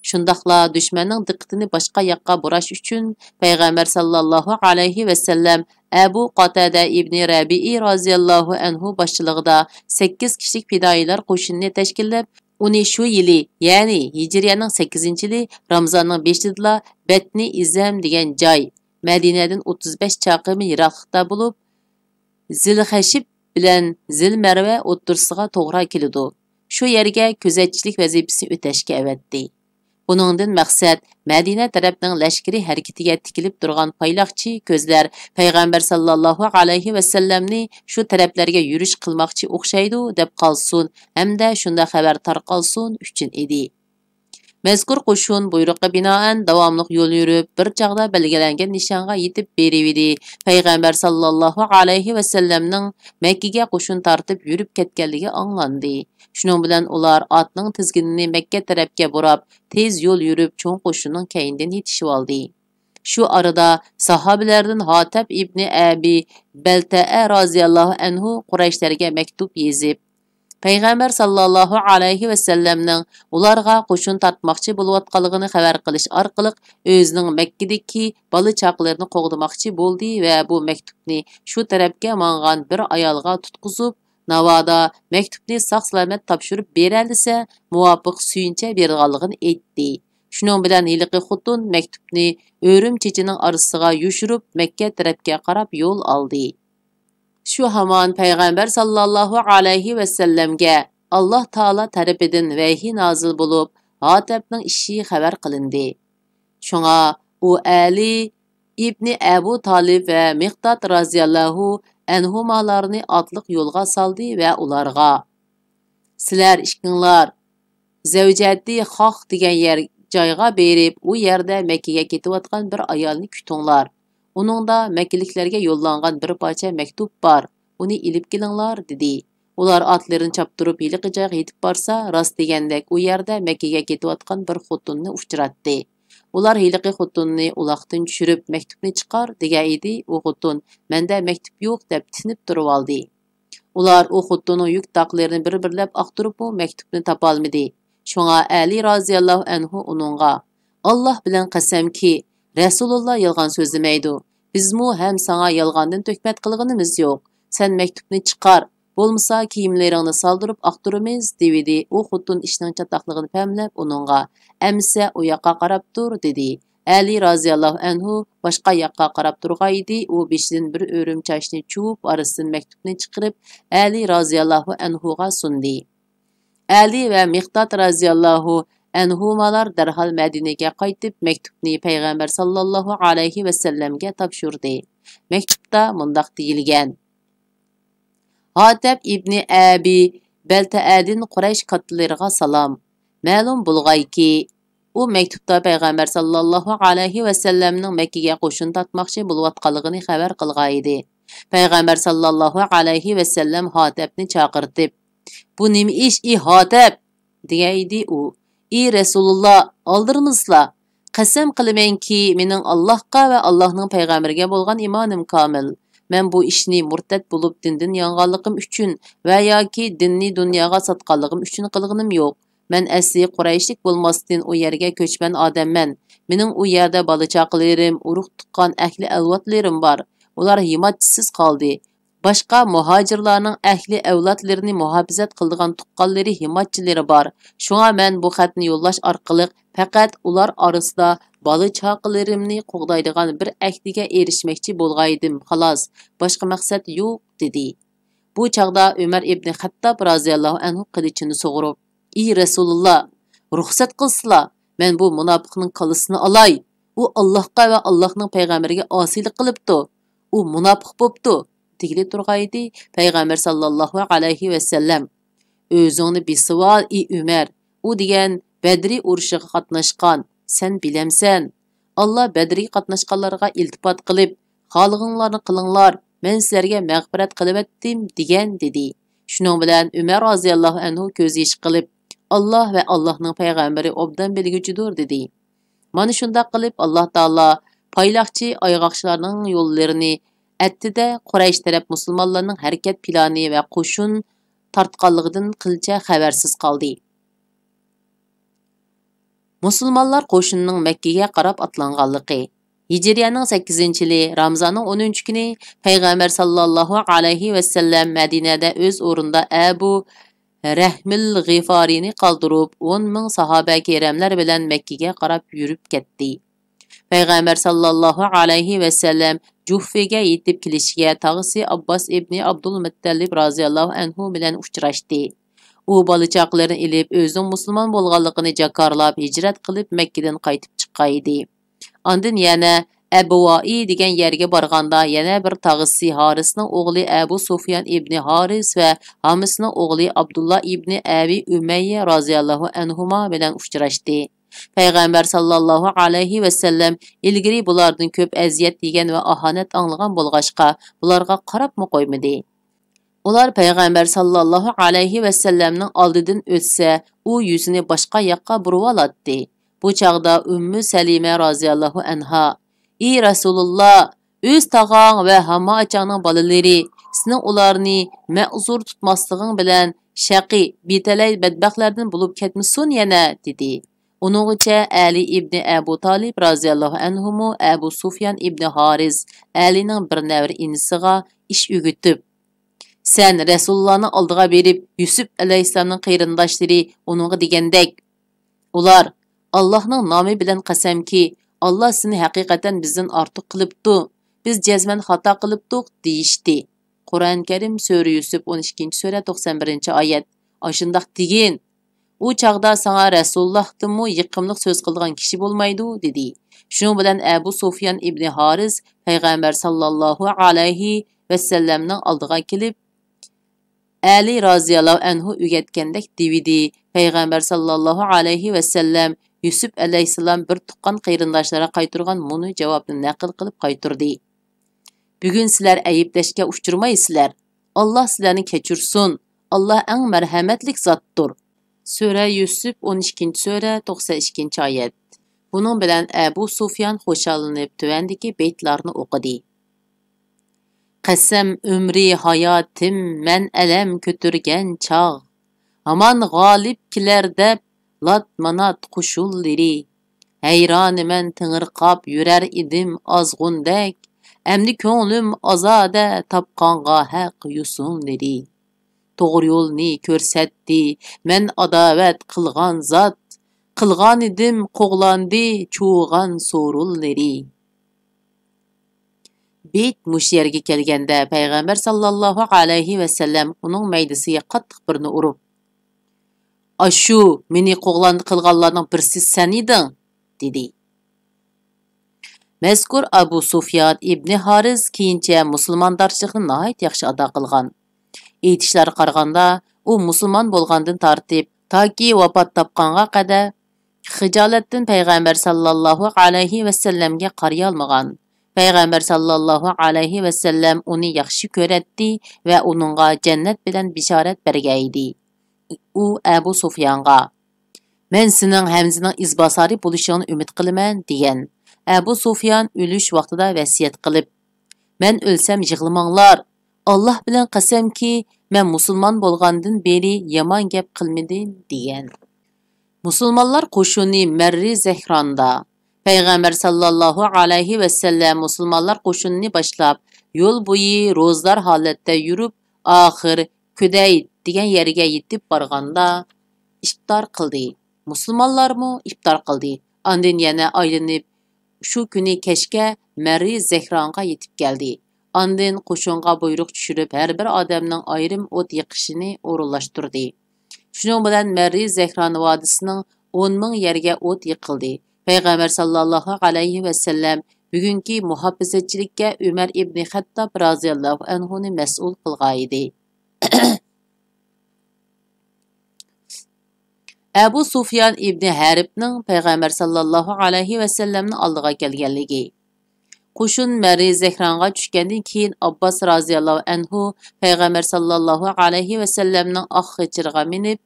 شۇنداقلا دۈشمەننىڭ دىققىتىنى باشقا ياققا بۇراش ئۈچۈن پەيغەمبەر ساللاللاھۇ ئەلەيھى ۋەسەللەم ئەبۇ قاتادە ئىبنى رەبىئى رازىياللاھۇ ئەنھۇ باشچىلىقىدا سەككىز كىشىلىك پىدائىيلار قوشۇنىنى تەشكىللەپ، ئۇنى شۇ يىلى، يەنى ھىجرىيەنىڭ سەككىزىنچى يىلى رامىزاننىڭ بەشىدىلا بەتنى ئىزەم دېگەن جاي، مەدىنەدىن ئوتتۇز بەش چاقىرىم يىراقلىقتا بولۇپ، زىلخەشىب بىلەن زىلمەرۋە ئوتتۇرىسىغا توغرا كېلىدۇ. شۇ يەرگە كۆزەتچىلىك ۋەزىپىسىنى ئۆتەشكە ئەۋەتتى. بۇنىڭدىن مەقسەت، مەدىنە تەرەپنىڭ لەشكىرىي ھەرىكىتىگە تىكىلىپ تۇرغان پايلاقچى كۆزلەر پەيغەمبەر ساللاللاھۇ ئەلەيھى ۋەسەللەمنى شۇ تەرەپلەرگە يۈرۈش قىلماقچى ئوخشايدۇ دەپ قالسۇن ھەمدە شۇنداق خەۋەر تارقالسۇن ئۈچۈن ئىدى. مەزكۇر قوشۇن بۇيرۇققا بىنائەن داۋاملىق يول يۈرۈپ، بىر چاغدا بەلگىلەنگەن نىشانغا يېتىپ بېرىۋىدى. پەيغەمبەر ساللاللاھۇ ئەلەيھى ۋەسەللەمنىڭ مەككىگە قوشۇن تارتىپ يۈرۈپ كەتكەنلىكى ئاڭلاندى. شۇنىڭ بىلەن ئۇلار ئاتنىڭ تىزگىنىنى مەككە تەرەپكە بۇراپ، تېز يول يۈرۈپ، چوڭ قوشۇننىڭ كەينىدىن يېتىشىۋالدى. شۇ ئارىدا ساھابىلەردىن ھاتەب ئىبنى ئەبى بەلتەئە رازىياللاھۇ ئەنھۇ قۇرەيشلەرگە مەكتۇپ يېزىپ، پەيغەمبەر ساللاللاھۇ ئەلەيھى ۋەسەللەمنىڭ ئۇلارغا قوشۇن تارتماقچى بولۇۋاتقانلىقىنى خەۋەر قىلىش ئارقىلىق، ئۆزىنىڭ مەككىدىكى بالا-چاقىلىرىنى قوغدىماقچى بولدى ۋە بۇ مەكتۇپنى شۇ تەرەپكە ماڭغان بىر ئايالغا تۇتقۇزۇپ، ناۋادا مەكتۇپنى ساق-سالامەت تاپشۇرۇپ بېرەلىسە، مۇۋاپىق سۈيىنچە بېرىدىغانلىقىنى ئېيتتى. شۇنىڭ بىلەن ھېلىقى خوتۇن مەكتۇپنى ئۆرۈم چېچىنىڭ ئارىسىغا يوشۇرۇپ، مەككە تەرەپكە قاراپ يول ئالدى. شۇ ھامان پەيغەمبەر ساللاللاھۇ ئەلەيھى ۋەسەللەمگە ئاللاھ تائالا تەرىپىدىن ۋەھىي نازىل بولۇپ، ھاتەبنىڭ ئىشى خەۋەر قىلىندى. شۇڭا ئۇ ئەلى ئىبنى ئەبۇ تالىپ ۋە مىقداد رازىياللاھۇ ئەنھۇمالارنى ئاتلىق يولغا سالدى ۋە ئۇلارغا، سىلەر ئىككىڭلار زەۋجەتى خاخ دېگەن يەر، جايغا بېرىپ، ئۇ يەردە مەككىگە كېتىۋاتقان بىر ئايالنى كۈتۈڭلار. ئۇنىڭدا مەككىلىكلەرگە يوللانغان بىر پارچە مەكتۇپ بار، ئۇنى ئېلىپ كېلىڭلار، دېدى. ئۇلار ئاتلىرىنى چاپتۇرۇپ ھېلىقى جايغا يېتىپ بارسا، راست دېگەندەك ئۇ يەردە مەككىگە كېتىۋاتقان بىر خوتۇننى ئۇچراتتى. ئۇلار ھېلىقى خوتۇننى ئۇلاقتىن چۈشۈرۈپ، مەكتۇپنى چىقار، دېگەن ئىدى. ئۇ خوتۇن، مەندە مەكتۇپ يوق، دەپ تىنىپ تۇرۇۋالدى. ئۇلار ئۇ خوتۇننىڭ يۈك داقلىرىنى بىر-بىرلەپ ئاختۇرۇپمۇ مەكتۇپنى تاپالمىدى. شۇڭا ئەلى رازىياللاھۇ ئەنھۇ ئۇنىڭغا، ئاللاھ بىلەن قەسەمكى، رەسۇلۇللاھ يالغان سۆزلىمەيدۇ. بىزمۇ ھەم ساڭا يالغاندىن تۆھمەت قىلغىنىمىز يوق. سەن مەكتۇپنى چىقار، بولمىسا كىيىملىرىڭنى سالدۇرۇپ ئاختۇرىمىز» دېۋىدى. ئۇ خوتۇن ئىشنىڭ چاتاقلىقىنى پەملەپ ئۇنىڭغا: «ئەمىسە ئۇ ياققا قاراپ تۇر» دېدى. ئەلى رازىياللاھۇ ئەنھۇ باشقا ياققا قاراپ تۇرغانىدى. ئۇ بېشىدىن بىر ئۆرۈم چاچنى چۇۋۇپ، ئارىسىدىن مەكتۇپنى چىقىرىپ، ئەلى رازىياللاھۇ ئەنھۇغا سۇندى. ئەلى ۋە مىقداد رازىياللاھۇ ئەنھۇمالار دەرھال مەدىنىگە قايتىپ، مەكتۇپنى پەيغەمبەر ساللاللاھۇ ئەلەيھى ۋەسەللەمگە تاپشۇردى. مەكتۇپتا مۇنداق دېيىلگەن: «ھاتەب ئىبنى ئەبى بەلتەئەدىن قۇرەيش كاتتىلىرىغا سالام. مەلۇم بولغايكى، ئۇ مەكتۇپتا پەيغەمبەر ساللاللاھۇ ئەلەيھى ۋەسەللەمنىڭ مەككىگە قوشۇن تارتماقچى بولۇۋاتقانلىقىنى خەۋەر قىلغانىدى.» پەيغەمبەر ساللاللاھۇ ئەلەيھى ۋەسەللەم ھاتەبنى چاقىرتىپ، «بۇ نېمە ئىش، ئى ھاتەب؟» دېگەنىدى ئۇ. «ئى رەسۇلۇللا، ئالدىرىمىزلا! قەسەم قىلىمەنكى، مېنىڭ ئاللاھقا ۋە ئاللاھنىڭ پەيغەمبىرىگە بولغان ئىمانىم كامىل. مەن بۇ ئىشنى مۇرتەت بولۇپ دىندىن يانغانلىقىم ئۈچۈن ۋە ياكى دىننى دۇنياغا ساتقانلىقىم ئۈچۈن قىلغىنىم يوق. مەن ئەسلى قۇرەيشلىك بولماستىن، ئۇ يەرگە كۆچمەن ئادەممەن. مېنىڭ ئۇ يەردە بالا-چاقىلىرىم، ئۇرۇق-تۇغقان، ئەھلى-ئەۋلادلىرىم بار. ئۇلار ھىماتچىسىز قالدى. باشقا مۇھاجىرلارنىڭ ئەھلى-ئەۋلادلىرىنى مۇھاپىزەت قىلىدىغان تۇغقانلىرى، ھىماتچىلىرى بار. شۇڭا مەن بۇ خەتنى يوللاش ئارقىلىق پەقەت ئۇلار ئارىسىدا بالا-چاقىلىرىمنى قوغدايدىغان بىر ئەھدىگە ئېرىشمەكچى بولغانىدىم، خالاس. باشقا مەقسەت يوق» دېدى. بۇ چاغدا ئۆمەر ئىبنى خەتتاب رازىياللاھۇ ئەنھۇ قىلىچىنى سۇغۇرۇپ، «ئى رەسۇلۇللا، رۇخسەت قىلسىلا، مەن بۇ مۇناپىقنىڭ كاللىسىنى ئالاي. ئۇ ئاللاھقا ۋە ئاللاھنىڭ پەيغەمبىرىگە ئاسىيلىق قىلىپتۇ. ئۇ مۇناپىق بوپتۇ» دېگىلى تۇرغانىدى. پەيغەمبەر ساللاللاھۇ ئەلەيھى ۋەسەللەم: «ئۆزۈڭنى بېسىۋال، ئى ئۆمەر. ئۇ دېگەن بەدرى ئۇرۇشىغا قاتناشقان، سەن بىلەمسەن؟ ئاللا بەدرگە قاتناشقانلارغا ئىلتىپات قىلىپ، خالىغىنىڭلارنى قىلىڭلار، مەن سىلەرگە مەغپىرەت قىلىۋەتتىم» دېگەن، دېدى. شۇنىڭ بىلەن ئۆمەر رازىياللاھۇ ئەنھۇ كۆز يېشى قىلىپ، «ئاللا ۋە ئاللاھنىڭ پەيغەمبىرى ئوبدان بىلگۈچىدۇر» دېدى. مانا شۇنداق قىلىپ، ئاللا تائالا پايلاقچى ئايغاقچىلارنىڭ يوللىرىنى ئەتتى-دە، قۇرەيش تەرەپ مۇسۇلمانلارنىڭ ھەرىكەت پىلانى ۋە قوشۇن تارتقانلىقىدىن قىلچە خەۋەرسىز قالدى. مۇسۇلمانلار قوشۇنىنىڭ مەككىگە قاراپ ئاتلانغانلىقى. ھىجرىيەنىڭ سەككىزىنچى يىلى رامىزاننىڭ ئونىنچى كۈنى پەيغەمبەر ساللاللاھۇ ئەلەيھى ۋەسەللەم مەدىنەدە ئۆز ئورنىدا ئەبۇ رەھمىل غىفارىنى قالدۇرۇپ، ئون مىڭ ساھابە كىراملار بىلەن مەككىگە قاراپ يۈرۈپ كەتتى. پەيغەمبەر ساللاللاھۇ ئەلەيھى ۋەسەللەم جۇھفىگە يېتىپ كېلىشىگە تاغىسى ئابباس ئىبنى ئابدۇلمۇتتەلىپ رازىياللاھۇ ئەنھۇ بىلەن ئۇچراشتى. ئۇ بالا-چاقىلىرىنى ئېلىپ، ئۆزىنىڭ مۇسۇلمان بولغانلىقىنى جاكارلاپ، ھىجرەت قىلىپ، مەككىدىن قايتىپ چىققانىدى. ئاندىن يەنە ئەبۋائى دېگەن يەرگە بارغاندا، يەنە بىر تاغىسى ھارىسنىڭ ئوغلى ئەبۇ سۇفيان ئىبنى ھارىس ۋە ھامىسنىڭ ئوغلى ئابدۇللا ئىبنى ئەبى ئۈمەييە رازىياللاھۇ ئەنھۇما بىلەن ئۇچراشتى. پەيغەمبەر ساللاللاھۇ ئەلەيھى ۋەسەللەم ئىلگىرى بۇلاردىن كۆپ ئەزىيەت يېگەن ۋە ئاھانەت ئاڭلىغان بولغاچقا، بۇلارغا قاراپمۇ قويمىدى. ئۇلار پەيغەمبەر ساللاللاھۇ ئەلەيھى ۋەسەللەمنىڭ ئالدىدىن ئۆتسە، ئۇ يۈزىنى باشقا ياققا بۇرۇۋالاتتى. بۇ چاغدا ئۈممۇ سەلىمە رازىياللاھۇ ئەنھا: «ئى رەسۇلۇللا، ئۆز تاغاڭ ۋە ھاممائاچاڭنىڭ بالىلىرى سېنىڭ ئۇلارنى مەئزۇر تۇتماسلىقىڭ بىلەن شەقىي، بىتەلەي بەتبەختلەردىن بولۇپ كەتمىسۇن يەنە» دېدى. ئۇنىڭغىچە ئەلى ئىبنى ئەبۇ تالىپ رازىياللاھۇ ئەنھۇمۇ ئەبۇ سۇفيان ئىبنى ھارىس ئەلىنىڭ بىر نەۋرە ئىنىسىغا ئىش ئۆگىتىپ، «سەن رەسۇلۇللانىڭ ئالدىغا بېرىپ، يۈسۈپ ئەلەيھىسسالامنىڭ قېرىنداشلىرى ئۇنىڭغا دېگەندەك، ئۇلار، ئاللاھنىڭ نامى بىلەن قەسەمكى، ئاللا سېنى ھەقىقەتەن بىزدىن ئارتۇق قىلىپتۇ، بىز جەزمەن خاتا قىلىپتۇق» دېيىشتى. قۇرئان كەرىم، سۈرە يۈسۈپ، ئون ئىككىنچى سۈرە، توقسان بىرىنچى ئايەت. «ئاشۇنداق دېگىن. ئۇ چاغدا ساڭا رەسۇلۇللاھتىنمۇ يېقىملىق سۆز قىلىدىغان كىشى بولمايدۇ» دېدى. شۇنىڭ بىلەن ئەبۇ سۇفيان ئىبنى ھارىس پەيغەمبەر ساللاللاھۇ ئەلەيھى ۋەسەللەمنىڭ ئالدىغا كېلىپ، ئەلى رازىياللاھۇ ئەنھۇ ئۆگەتكەندەك دېۋىدى. پەيغەمبەر ساللاللاھۇ ئەلەيھى ۋەسەللەم يۈسۈپ ئەلەيھىسسالام بىر تۇغقان قېرىنداشلىرىغا قايتۇرغان مۇنۇ جاۋابنى نەقىل قىلىپ قايتۇردى: «بۈگۈن سىلەر ئەيىبلەشكە ئۇچرىمايسىلەر. ئاللا سىلەرنى كەچۈرسۇن. ئاللا ئەڭ مەرھەمەتلىك زاتتۇر.» سۈرە يۈسۈپ، ئون ئىككىنچى سۈرە، توقسان ئىككىنچى ئايەت. بۇنىڭ بىلەن ئەبۇ سۇفيان خۇشاللىنىپ تۆۋەندىكى بەيتلەرنى ئوقۇدى. قەسەم ئۆمرى ھاياتىم مەن ئەلەم كۆتۈرگەن چاغ، ھامان غالىب كېلەر دەپ لات مانات قوشۇنلىرى. ھەيرانىمەن تېڭىرقاپ يۈرەر ئىدىم ئازغۇندەك، ئەمدى كۆڭلۈم ئازادە تاپقانغا ھەق يوسۇنلىرى. توغرا يولنى كۆرسەتتى مەن ئاداۋەت قىلغان زات، قىلغانىدىم قوغلاندى چۇۋۇغان سورۇنلىرى. بېيت مۇشۇ يەرگە كەلگەندە پەيغەمبەر ساللاللاھۇ ئەلەيھى ۋەسەللەم ئۇنىڭ مەيدىسىگە قاتتىق بىرنى ئۇرۇپ، ئاشۇ مېنى قوغلاندى قىلغانلارنىڭ بىرسى سەن ئىدىڭ، دېدى. مەزكۇر ئەبۇ سۇفيان ئىبنى ھارىس كېيىنچە مۇسۇلماندارچىلىقنى ناھايىتى ياخشى ئادا قىلغان. ئېيتىشلارغا قارىغاندا، ئۇ مۇسۇلمان بولغاندىن تارتىپ تاكى ۋاپات تاپقانغا قەدەر خىجالەتتىن پەيغەمبەر ساللاللاھۇ ئەلەيھى ۋەسەللەمگە قارىيالمىغان. پەيغەمبەر ساللاللاھۇ ئەلەيھى ۋەسەللەم ئۇنى ياخشى كۆرەتتى ۋە ئۇنىڭغا جەننەت بىلەن بېشارەت بەرگەنىدى. ئۇ ئەبۇ سۇفيانغا، مەن سېنىڭ ھەمزىنىڭ ئىزباسارى بولۇشۇڭنى ئۈمىد قىلىمەن، دېگەن. ئەبۇ سۇفيان ئۆلۈش ۋاقتىدا ۋەسىيەت قىلىپ، مەن ئۆلسەم يىغلىماڭلار، ئاللاھ بىلەن قەسەمكى، مەن مۇسۇلمان بولغاندىن بېرى يامان گەپ قىلمىدىم، دېگەن. مۇسۇلمانلار قوشۇنى مەررى زەھراندا. پەيغەمبەر ساللاللاھۇ ئەلەيھى ۋەسەللەم مۇسۇلمانلار قوشۇنىنى باشلاپ، يول بويى روزدار ھالەتتە يۈرۈپ، ئاخىر كۈدەيت دېگەن يەرگە يېتىپ بارغاندا، ئىپتار قىلدى. مۇسۇلمانلارمۇ ئىپتار قىلدى. ئاندىن يەنە ئايلىنىپ، شۇ كۈنى كەچكە مەررى زەھرانغا يېتىپ كەلدى. ئاندىن قوشۇنغا بۇيرۇق چۈشۈرۈپ، ھەر بىر ئادەمنىڭ ئايرىم ئوت يېقىشىنى ئورۇنلاشتۇردى. شۇنىڭ بىلەن مەررى زەھران ۋادىسىنىڭ ئون مىڭ يەرگە ئوت يېقىلدى. پەيغەمبەر ساللاللاھۇ ئەلەيھى ۋەسەللەم بۈگۈنكى مۇھاپىزەتچىلىككە ئۆمەر ئىبنى خەتتاب رازىياللاھۇ ئەنھۇنى مەسئۇل قىلغانىدى. ئەبۇ سۇفيان ئىبنى ھەربنىڭ پەيغەمبەر ساللاللاھۇ ئەلەيھى ۋەسەللەمنىڭ ئالدىغا كەلگەنلىكى. قوشۇن مەررى زەھرانغا چۈشكەندىن كېيىن، ئابباس رازىياللاھۇ ئەنھۇ پەيغەمبەر ساللاللاھۇ ئەلەيھى ۋەسەللەمنىڭ ئاق خېچىرىغا مىنىپ،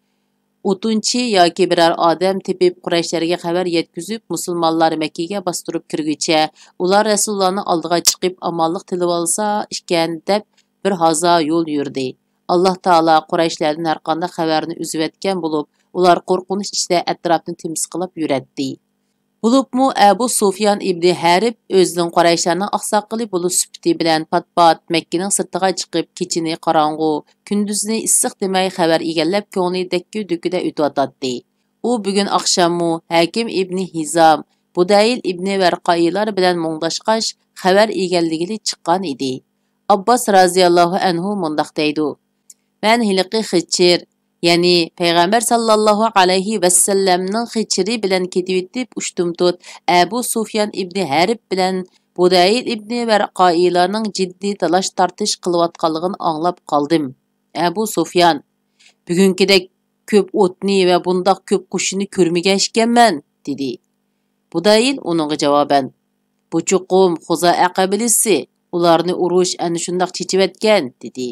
ئوتۇنچى ياكى بىرەر ئادەم تېپىپ، قۇرەيشلەرگە خەۋەر يەتكۈزۈپ، مۇسۇلمانلار مەككىگە باستۇرۇپ كىرگۈچە، ئۇلار رەسۇلۇللانىڭ ئالدىغا چىقىپ، ئامانلىق تىلىۋالسا ئىكەن، دەپ بىر ھازا يول يۈردى. ئاللاھ تائالا قۇرەيشلەردىن ھەرقانداق خەۋەرنى ئۈزۈۋەتكەن بولۇپ، ئۇلار قورقۇنچ ئىچىدە ئەتراپنى تىمسىقلاپ يۈرەتتى. بولۇپمۇ ئەبۇ سۇفيان ئىبنى ھەرب ئۆزىنىڭ قۇرەيشلەرنىڭ ئاقساقىلى بولۇش سۈپىتى بىلەن پات-پات مەككىنىڭ سىرتىغا چىقىپ، كېچىنى قاراڭغۇ، كۈندۈزنى ئىسسىق دېمەي خەۋەر ئىگىلەپ، كۆڭلى دەككە-دۈككىدە ئۆتۈۋاتاتتى. ئۇ بۈگۈن ئاخشاممۇ ھەكىم ئىبنى ھىزام، بۇدەيل ئىبنى ۋەرقائىلار بىلەن مۇڭداشقاچ، خەۋەر ئىگىلىگىلى چىققان ئىدى. ئابباس رازىياللاھۇ ئەنھۇ مۇنداق دەيدۇ، مەن ھېلىقى خىچىر، يەنى پەيغەمبەر ساللاللاھۇ ئەلەيھى ۋەسەللەمنىڭ خىچىرى بىلەن كېتىۋېتىپ ئۇشتۇمتۇت ئەبۇ سۇفيان ئىبنى ھەرب بىلەن بۇدەيل ئىبنى ۋەرقائىلارنىڭ جىددىي تالاش-تارتىش قىلىۋاتقانلىقىنى ئاڭلاپ قالدىم. ئەبۇ سۇفيان، بۈگۈنكىدەك كۆپ ئوتنى ۋە بۇنداق كۆپ قوشۇننى كۆرمىگەن ئىكەنمەن، دېدى. بۇدەيل ئۇنىڭغا جاۋابەن، بۇ چوقۇم خۇزائە قەبىلىسى، ئۇلارنى ئۇرۇش ئەنە شۇنداق چېچىۋەتكەن، دېدى.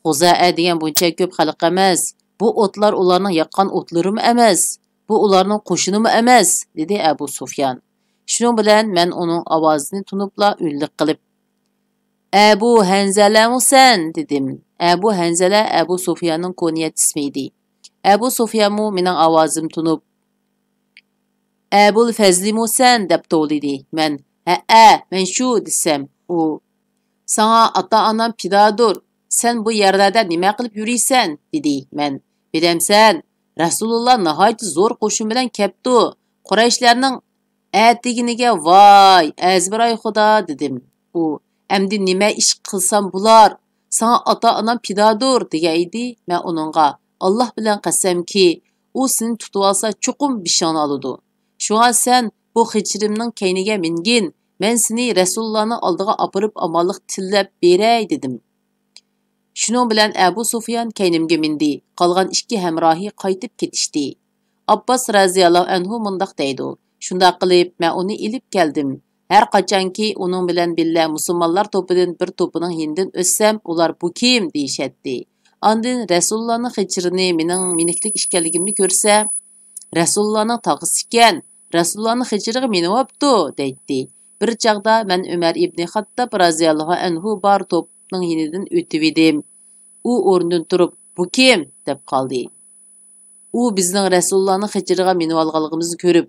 خۇزائە دېگەن بۇنچە كۆپ خەلق ئەمەس، بۇ ئوتلار ئۇلارنىڭ ياققان ئوتلىرىمۇ ئەمەس، بۇ ئۇلارنىڭ قوشۇنىمۇ ئەمەس، دېدى ئەبۇ سۇفيان. شۇنىڭ بىلەن مەن ئۇنىڭ ئاۋازىنى تونۇپلا ئۈنلۈك قىلىپ، ئەبۇ ھەنزەلەمۇ سەن؟ دېدىم. ئەبۇ ھەنزەلە ئەبۇ سۇفياننىڭ كۇنيەت ئىسمى ئىدى. ئەبۇ سۇفيانمۇ مېنىڭ ئاۋازىمنى تونۇپ، ئەبۇل فەزلىمۇ سەن؟ دەپ توۋلىدى. مەن، ھەئە، مەن شۇ، دېسەم، ئۇ، ساڭا ئاتا-ئانام پىدادۇر، سەن بۇ يەرلەردە نېمە قىلىپ يۈرىسەن؟ دېدى. مەن، بىلەمسەن، رەسۇلۇللا ناھايىتى زور قوشۇن بىلەن كەپتۇ. قۇرەيشلەرنىڭ ئەتىگىنىگە، ۋاي، ئەزبىراي خۇدا، دېدىم. ئۇ، ئەمدى نېمە ئىش قىلسام بۇلار؟ ساڭا ئاتا-ئانام پىدادۇر، دېگەن ئىدى. مەن ئۇنىڭغا، ئاللا بىلەن قەسەمكى، ئۇ سېنى تۇتۇۋالسا، چوقۇم بېشىڭنى ئالىدۇ. شۇڭا سەن بۇ خىچىرىمنىڭ كەينىگە مىنگىن، مەن سېنى رەسۇلۇللانىڭ ئالدىغا ئاپىرىپ ئامانلىق تىلەپ بېرەي، دېدىم. شۇنىڭ بىلەن ئەبۇ سۇفيان كەينىمگە مىندى، قالغان ئىككى ھەمراھى قايتىپ كېتىشتى. ئابباس رەزىياللاھۇ ئەنھۇ مۇنداق دەيدۇ، شۇنداق قىلىپ، مەن ئۇنى ئېلىپ كەلدىم. ھەر قاچانكى ئۇنىڭ بىلەن بىللە مۇسۇلمانلار توپىدىن بىر توپىنىڭ يېنىدىن ئۆتسەم، ئۇلار، بۇ كىم؟ دېيىشەتتى. ئاندىن رەسۇلۇللانىڭ خىچىرىنى مېنىڭ مىنىكلىك ئىكەنلىكىمنى كۆرسە، رەسۇلۇللانىڭ تاغىسى ئىكەن، رەسۇلۇللانىڭ خىچىرىغا مىنىۋاپتۇ، دەيتتى. بىر چاغدا مەن ئۆمەر ئىبنى خاتتاب رازىياللاھۇ ئەنھۇ بار توپنىڭ يېنىدىن ئۆتۈۋىدىم. ئۇ ئورنىدىن تۇرۇپ، بۇ كىم؟ دەپ قالدى. ئۇ بىزنىڭ رەسۇلۇللانىڭ خىچىرىغا مىنىۋالغانلىقىمىزنى كۆرۈپ،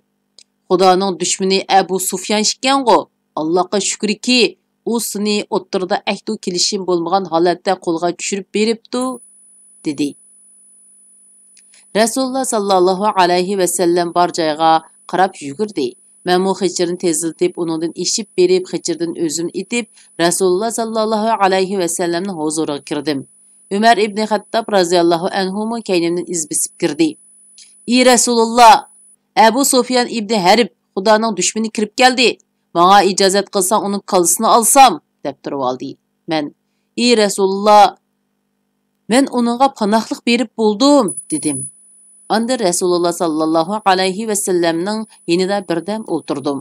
خۇدانىڭ دۈشمىنى ئەبۇ سۇفيان ئىكەنغۇ، ئاللاغا شۈكرىكى، ئۇ سېنى ئوتتۇرىدا ئەھدۇ كېلىشىم بولمىغان ھالەتتە قولغا چۈشۈرۈپ بېرىپتۇ، دېدى. رەسۇلۇللا ساللاللاھۇ ئەلەيھى ۋەسەللەم بار جايغا قاراپ يۈگۈردى. مەنمۇ خېچىرنى تېزلىتىپ، ئۇنىڭدىن ئېشىپ بېرىپ، خېچىردىن ئۆزۈمنى ئېتىپ، رەسۇلۇللا ساللاللاھۇ ئەلەيھى ۋەسەللەمنىڭ ھۇزۇرىغا كىردىم. ئۆمەر ئىبنى خەتتاب رازىياللاھۇ ئەنھۇمۇ كەينىمدىن ئىز بېسىپ كىردى. ئى رەسۇلۇللا، ئەبۇ سۇفيان ئىبنى ھەرب، خۇدانىڭ دۈشمىنى كىرىپ كەلدى. ماڭا ئىجازەت قىلساڭ، ئۇنىڭ كاللىسىنى ئالسام، دەپ تۇرۇۋالدى. مەن، ئى رەسۇلۇللا، مەن ئۇنىڭغا پاناھلىق بېرىپ بولدۇم، دېدىم. ئاندىن رەسۇلۇللا ساللاللاھۇ ئەلەيھى ۋەسەللەمنىڭ يېنىدا بىردەم ئولتۇردۇم.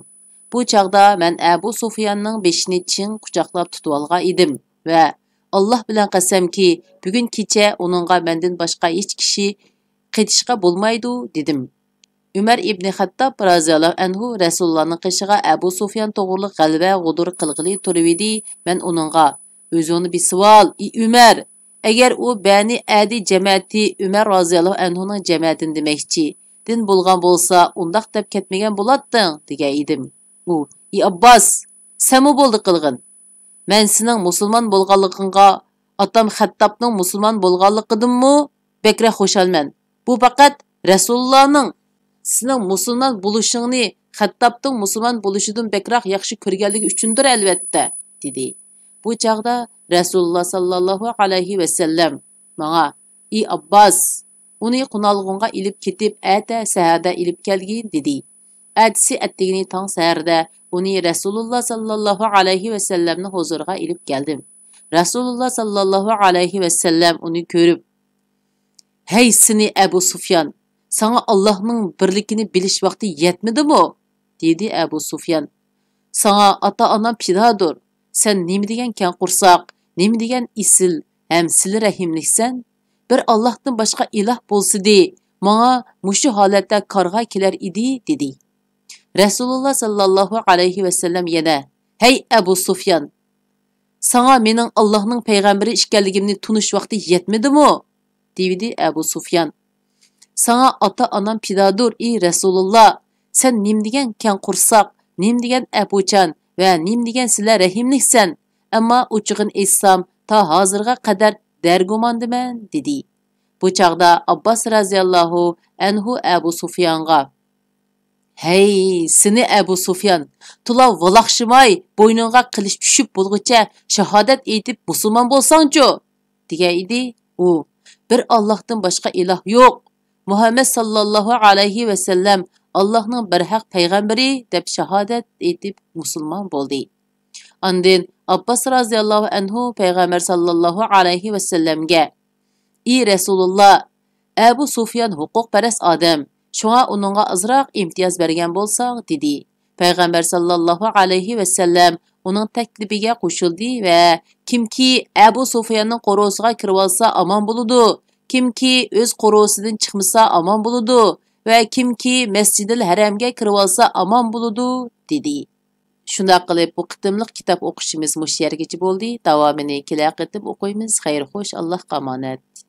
بۇ چاغدا مەن ئەبۇ سۇفياننىڭ بېشىنى چىڭ قۇچاقلاپ تۇتۇۋالغان ئىدىم ۋە، ئاللاھ بىلەن قەسەمكى، بۈگۈن كېچە ئۇنىڭغا مەندىن باشقا ھېچ كىشى قېتىشقا بولمايدۇ، دېدىم. ئۆمەر ئىبنى خەتتاب رازىياللاھۇ ئەنھۇ رەسۇلۇللانىڭ قېشىغا ئەبۇ سۇفيان توغرۇلۇق غەلۋە غۇدۇر قىلغىلى تۇرۇۋىدى. مەن ئۇنىڭغا، ئۆزۈڭنى بېسىۋال، ئى ئۆمەر! ئەگەر ئۇ بەنى ئەدى جەمەتى، ئۆمەر رازىياللاھۇ ئەنھۇنىڭ جەمەتىنى دېمەكچى، دىن بولغان بولسا، ئۇنداق دەپ كەتمىگەن بولاتتىڭ، دېگەن ئىدىم. ئۇ، ئى ئابباس، سەنمۇ بولدى قىلغىن. مەن سېنىڭ مۇسۇلمان بولغانلىقىڭغا، ئاتام خەتتابنىڭ مۇسۇلمان بولغانلىقىدىنمۇ بەكرەك خۇشالمەن. بۇ پەقەت رەسۇلۇللانىڭ سېنىڭ مۇسۇلمان بولۇشۇڭنى خەتتابنىڭ مۇسۇلمان بولۇشىدىن بەكرەك ياخشى كۆرگەنلىكى ئۈچۈندۇر، ئەلۋەتتە، دېدى. بۇ چاغدا رەسۇلۇللا ساللاللاھۇ ئەلەيھى ۋەسەللەم ماڭا، ئى ئابباس، ئۇنى قونالغۇڭغا ئېلىپ كېتىپ، ئەتە سەھەردە ئېلىپ كەلگىن، دېدى. ئەتىسى ئەتىگىنى تاڭ سەھەردە ئۇنى رەسۇلۇللا ساللاللاھۇ ئەلەيھى ۋەسەللەمنىڭ ھۇزۇرىغا ئېلىپ كەلدىم. رەسۇلۇللا ساللاللاھۇ ئەلەيھى ۋەسەللەم ئۇنى كۆرۈپ، ھەي سېنى ئەبۇ سۇفيان، ساڭا ئاللاھنىڭ بىرلىكىنى بىلىش ۋاقتى يەتمىدىمۇ؟ دېدى ئەبۇ سۇفيان. ساڭا ئاتا-ئانام پىدادۇر، سەن نېمە دېگەن كەڭ قورساق، نېمە دېگەن ئېسىل ھەم سىلە رەھىملىكسەن؟ بىر ئاللاھتىن باشقا ئىلاھ بولسىدى، ماڭا مۇشۇ ھالەتتە كارغا كېلەر ئىدى، دېدى. رەسۇلۇللا ساللاللاھۇ ئەلەيھى ۋەسەللەم يەنە، ھەي ئەبۇ سۇفيان، ساڭا مېنىڭ ئاللاھنىڭ پەيغەمبىرى ئىكەنلىكىمنى تونۇش ۋاقتى يەتمىدىمۇ؟ دېۋىدى ئەبۇ سۇفيان. ساڭا ئاتا-ئانام پىدادۇر، ئى رەسۇلۇللا! سەن نېمىدېگەن كەڭ قورساق، نېمىدېگەن ئەپۇچان ۋە نېمىدېگەن سىلە رەھىملىكسەن! ئەمما ئوچۇقىنى ئېيتسام، تا ھازىرغا قەدەر دەرگۇماندىمەن، دېدى. بۇ چاغدا ئابباس رازىياللاھۇ ئەنھۇ ئەبۇ سۇفيانغا، ھەي، سېنى ئەبۇ سۇفيان، تولا ۋالاقشىماي، بوينۇڭغا قىلىچ چۈشۈپ بولغۇچە شاھادەت ئېيتىپ مۇسۇلمان بولساڭچۇ؟ دېگەن ئىدى. ئۇ، بىر ئاللاھتىن باشقا ئىلاھ يوق، مۇھەممەد ساللاللاھۇ ئەلەيھى ۋەسەللەم ئاللاھنىڭ بىر ھەق پەيغەمبىرى دەپ شاھادەت ئېيتىپ مۇسۇلمان بولدى. ئاندىن ئابباس رازىياللاھۇ ئەنھۇ پەيغەمبەر ساللاللاھۇ ئەلەيھى ۋەسەللەمگە، ئى رەسۇلۇللا، ئەبۇ سۇفيان ھوقۇقپەرەس ئادەم، شۇڭا ئۇنىڭغا ئازراق ئىمتىياز بەرگەن بولساڭ، دېدى. پەيغەمبەر ساللاللاھۇ ئەلەيھى ۋەسەللەم ئۇنىڭ تەكلىپىگە قوشۇلدى ۋە، كىمكى ئەبۇ سۇفياننىڭ قورۇسىغا كىرىۋالسا ئامان بولىدۇ، كىمكى ئۆز قورۇسىدىن چىقمىسا ئامان بولىدۇ ۋە كىمكى مەسجىدىل ھەرەمگە كىرىۋالسا ئامان بولىدۇ، دېدى. شۇنداق قىلىپ، بۇ قېتىملىق كىتاب ئوقۇشىمىز مۇشۇ يەرگىچە بولدى. داۋامىنى كېلەر قېتىم ئوقۇيمىز. خەير، خوش، ئاللاھقا ئامانەت.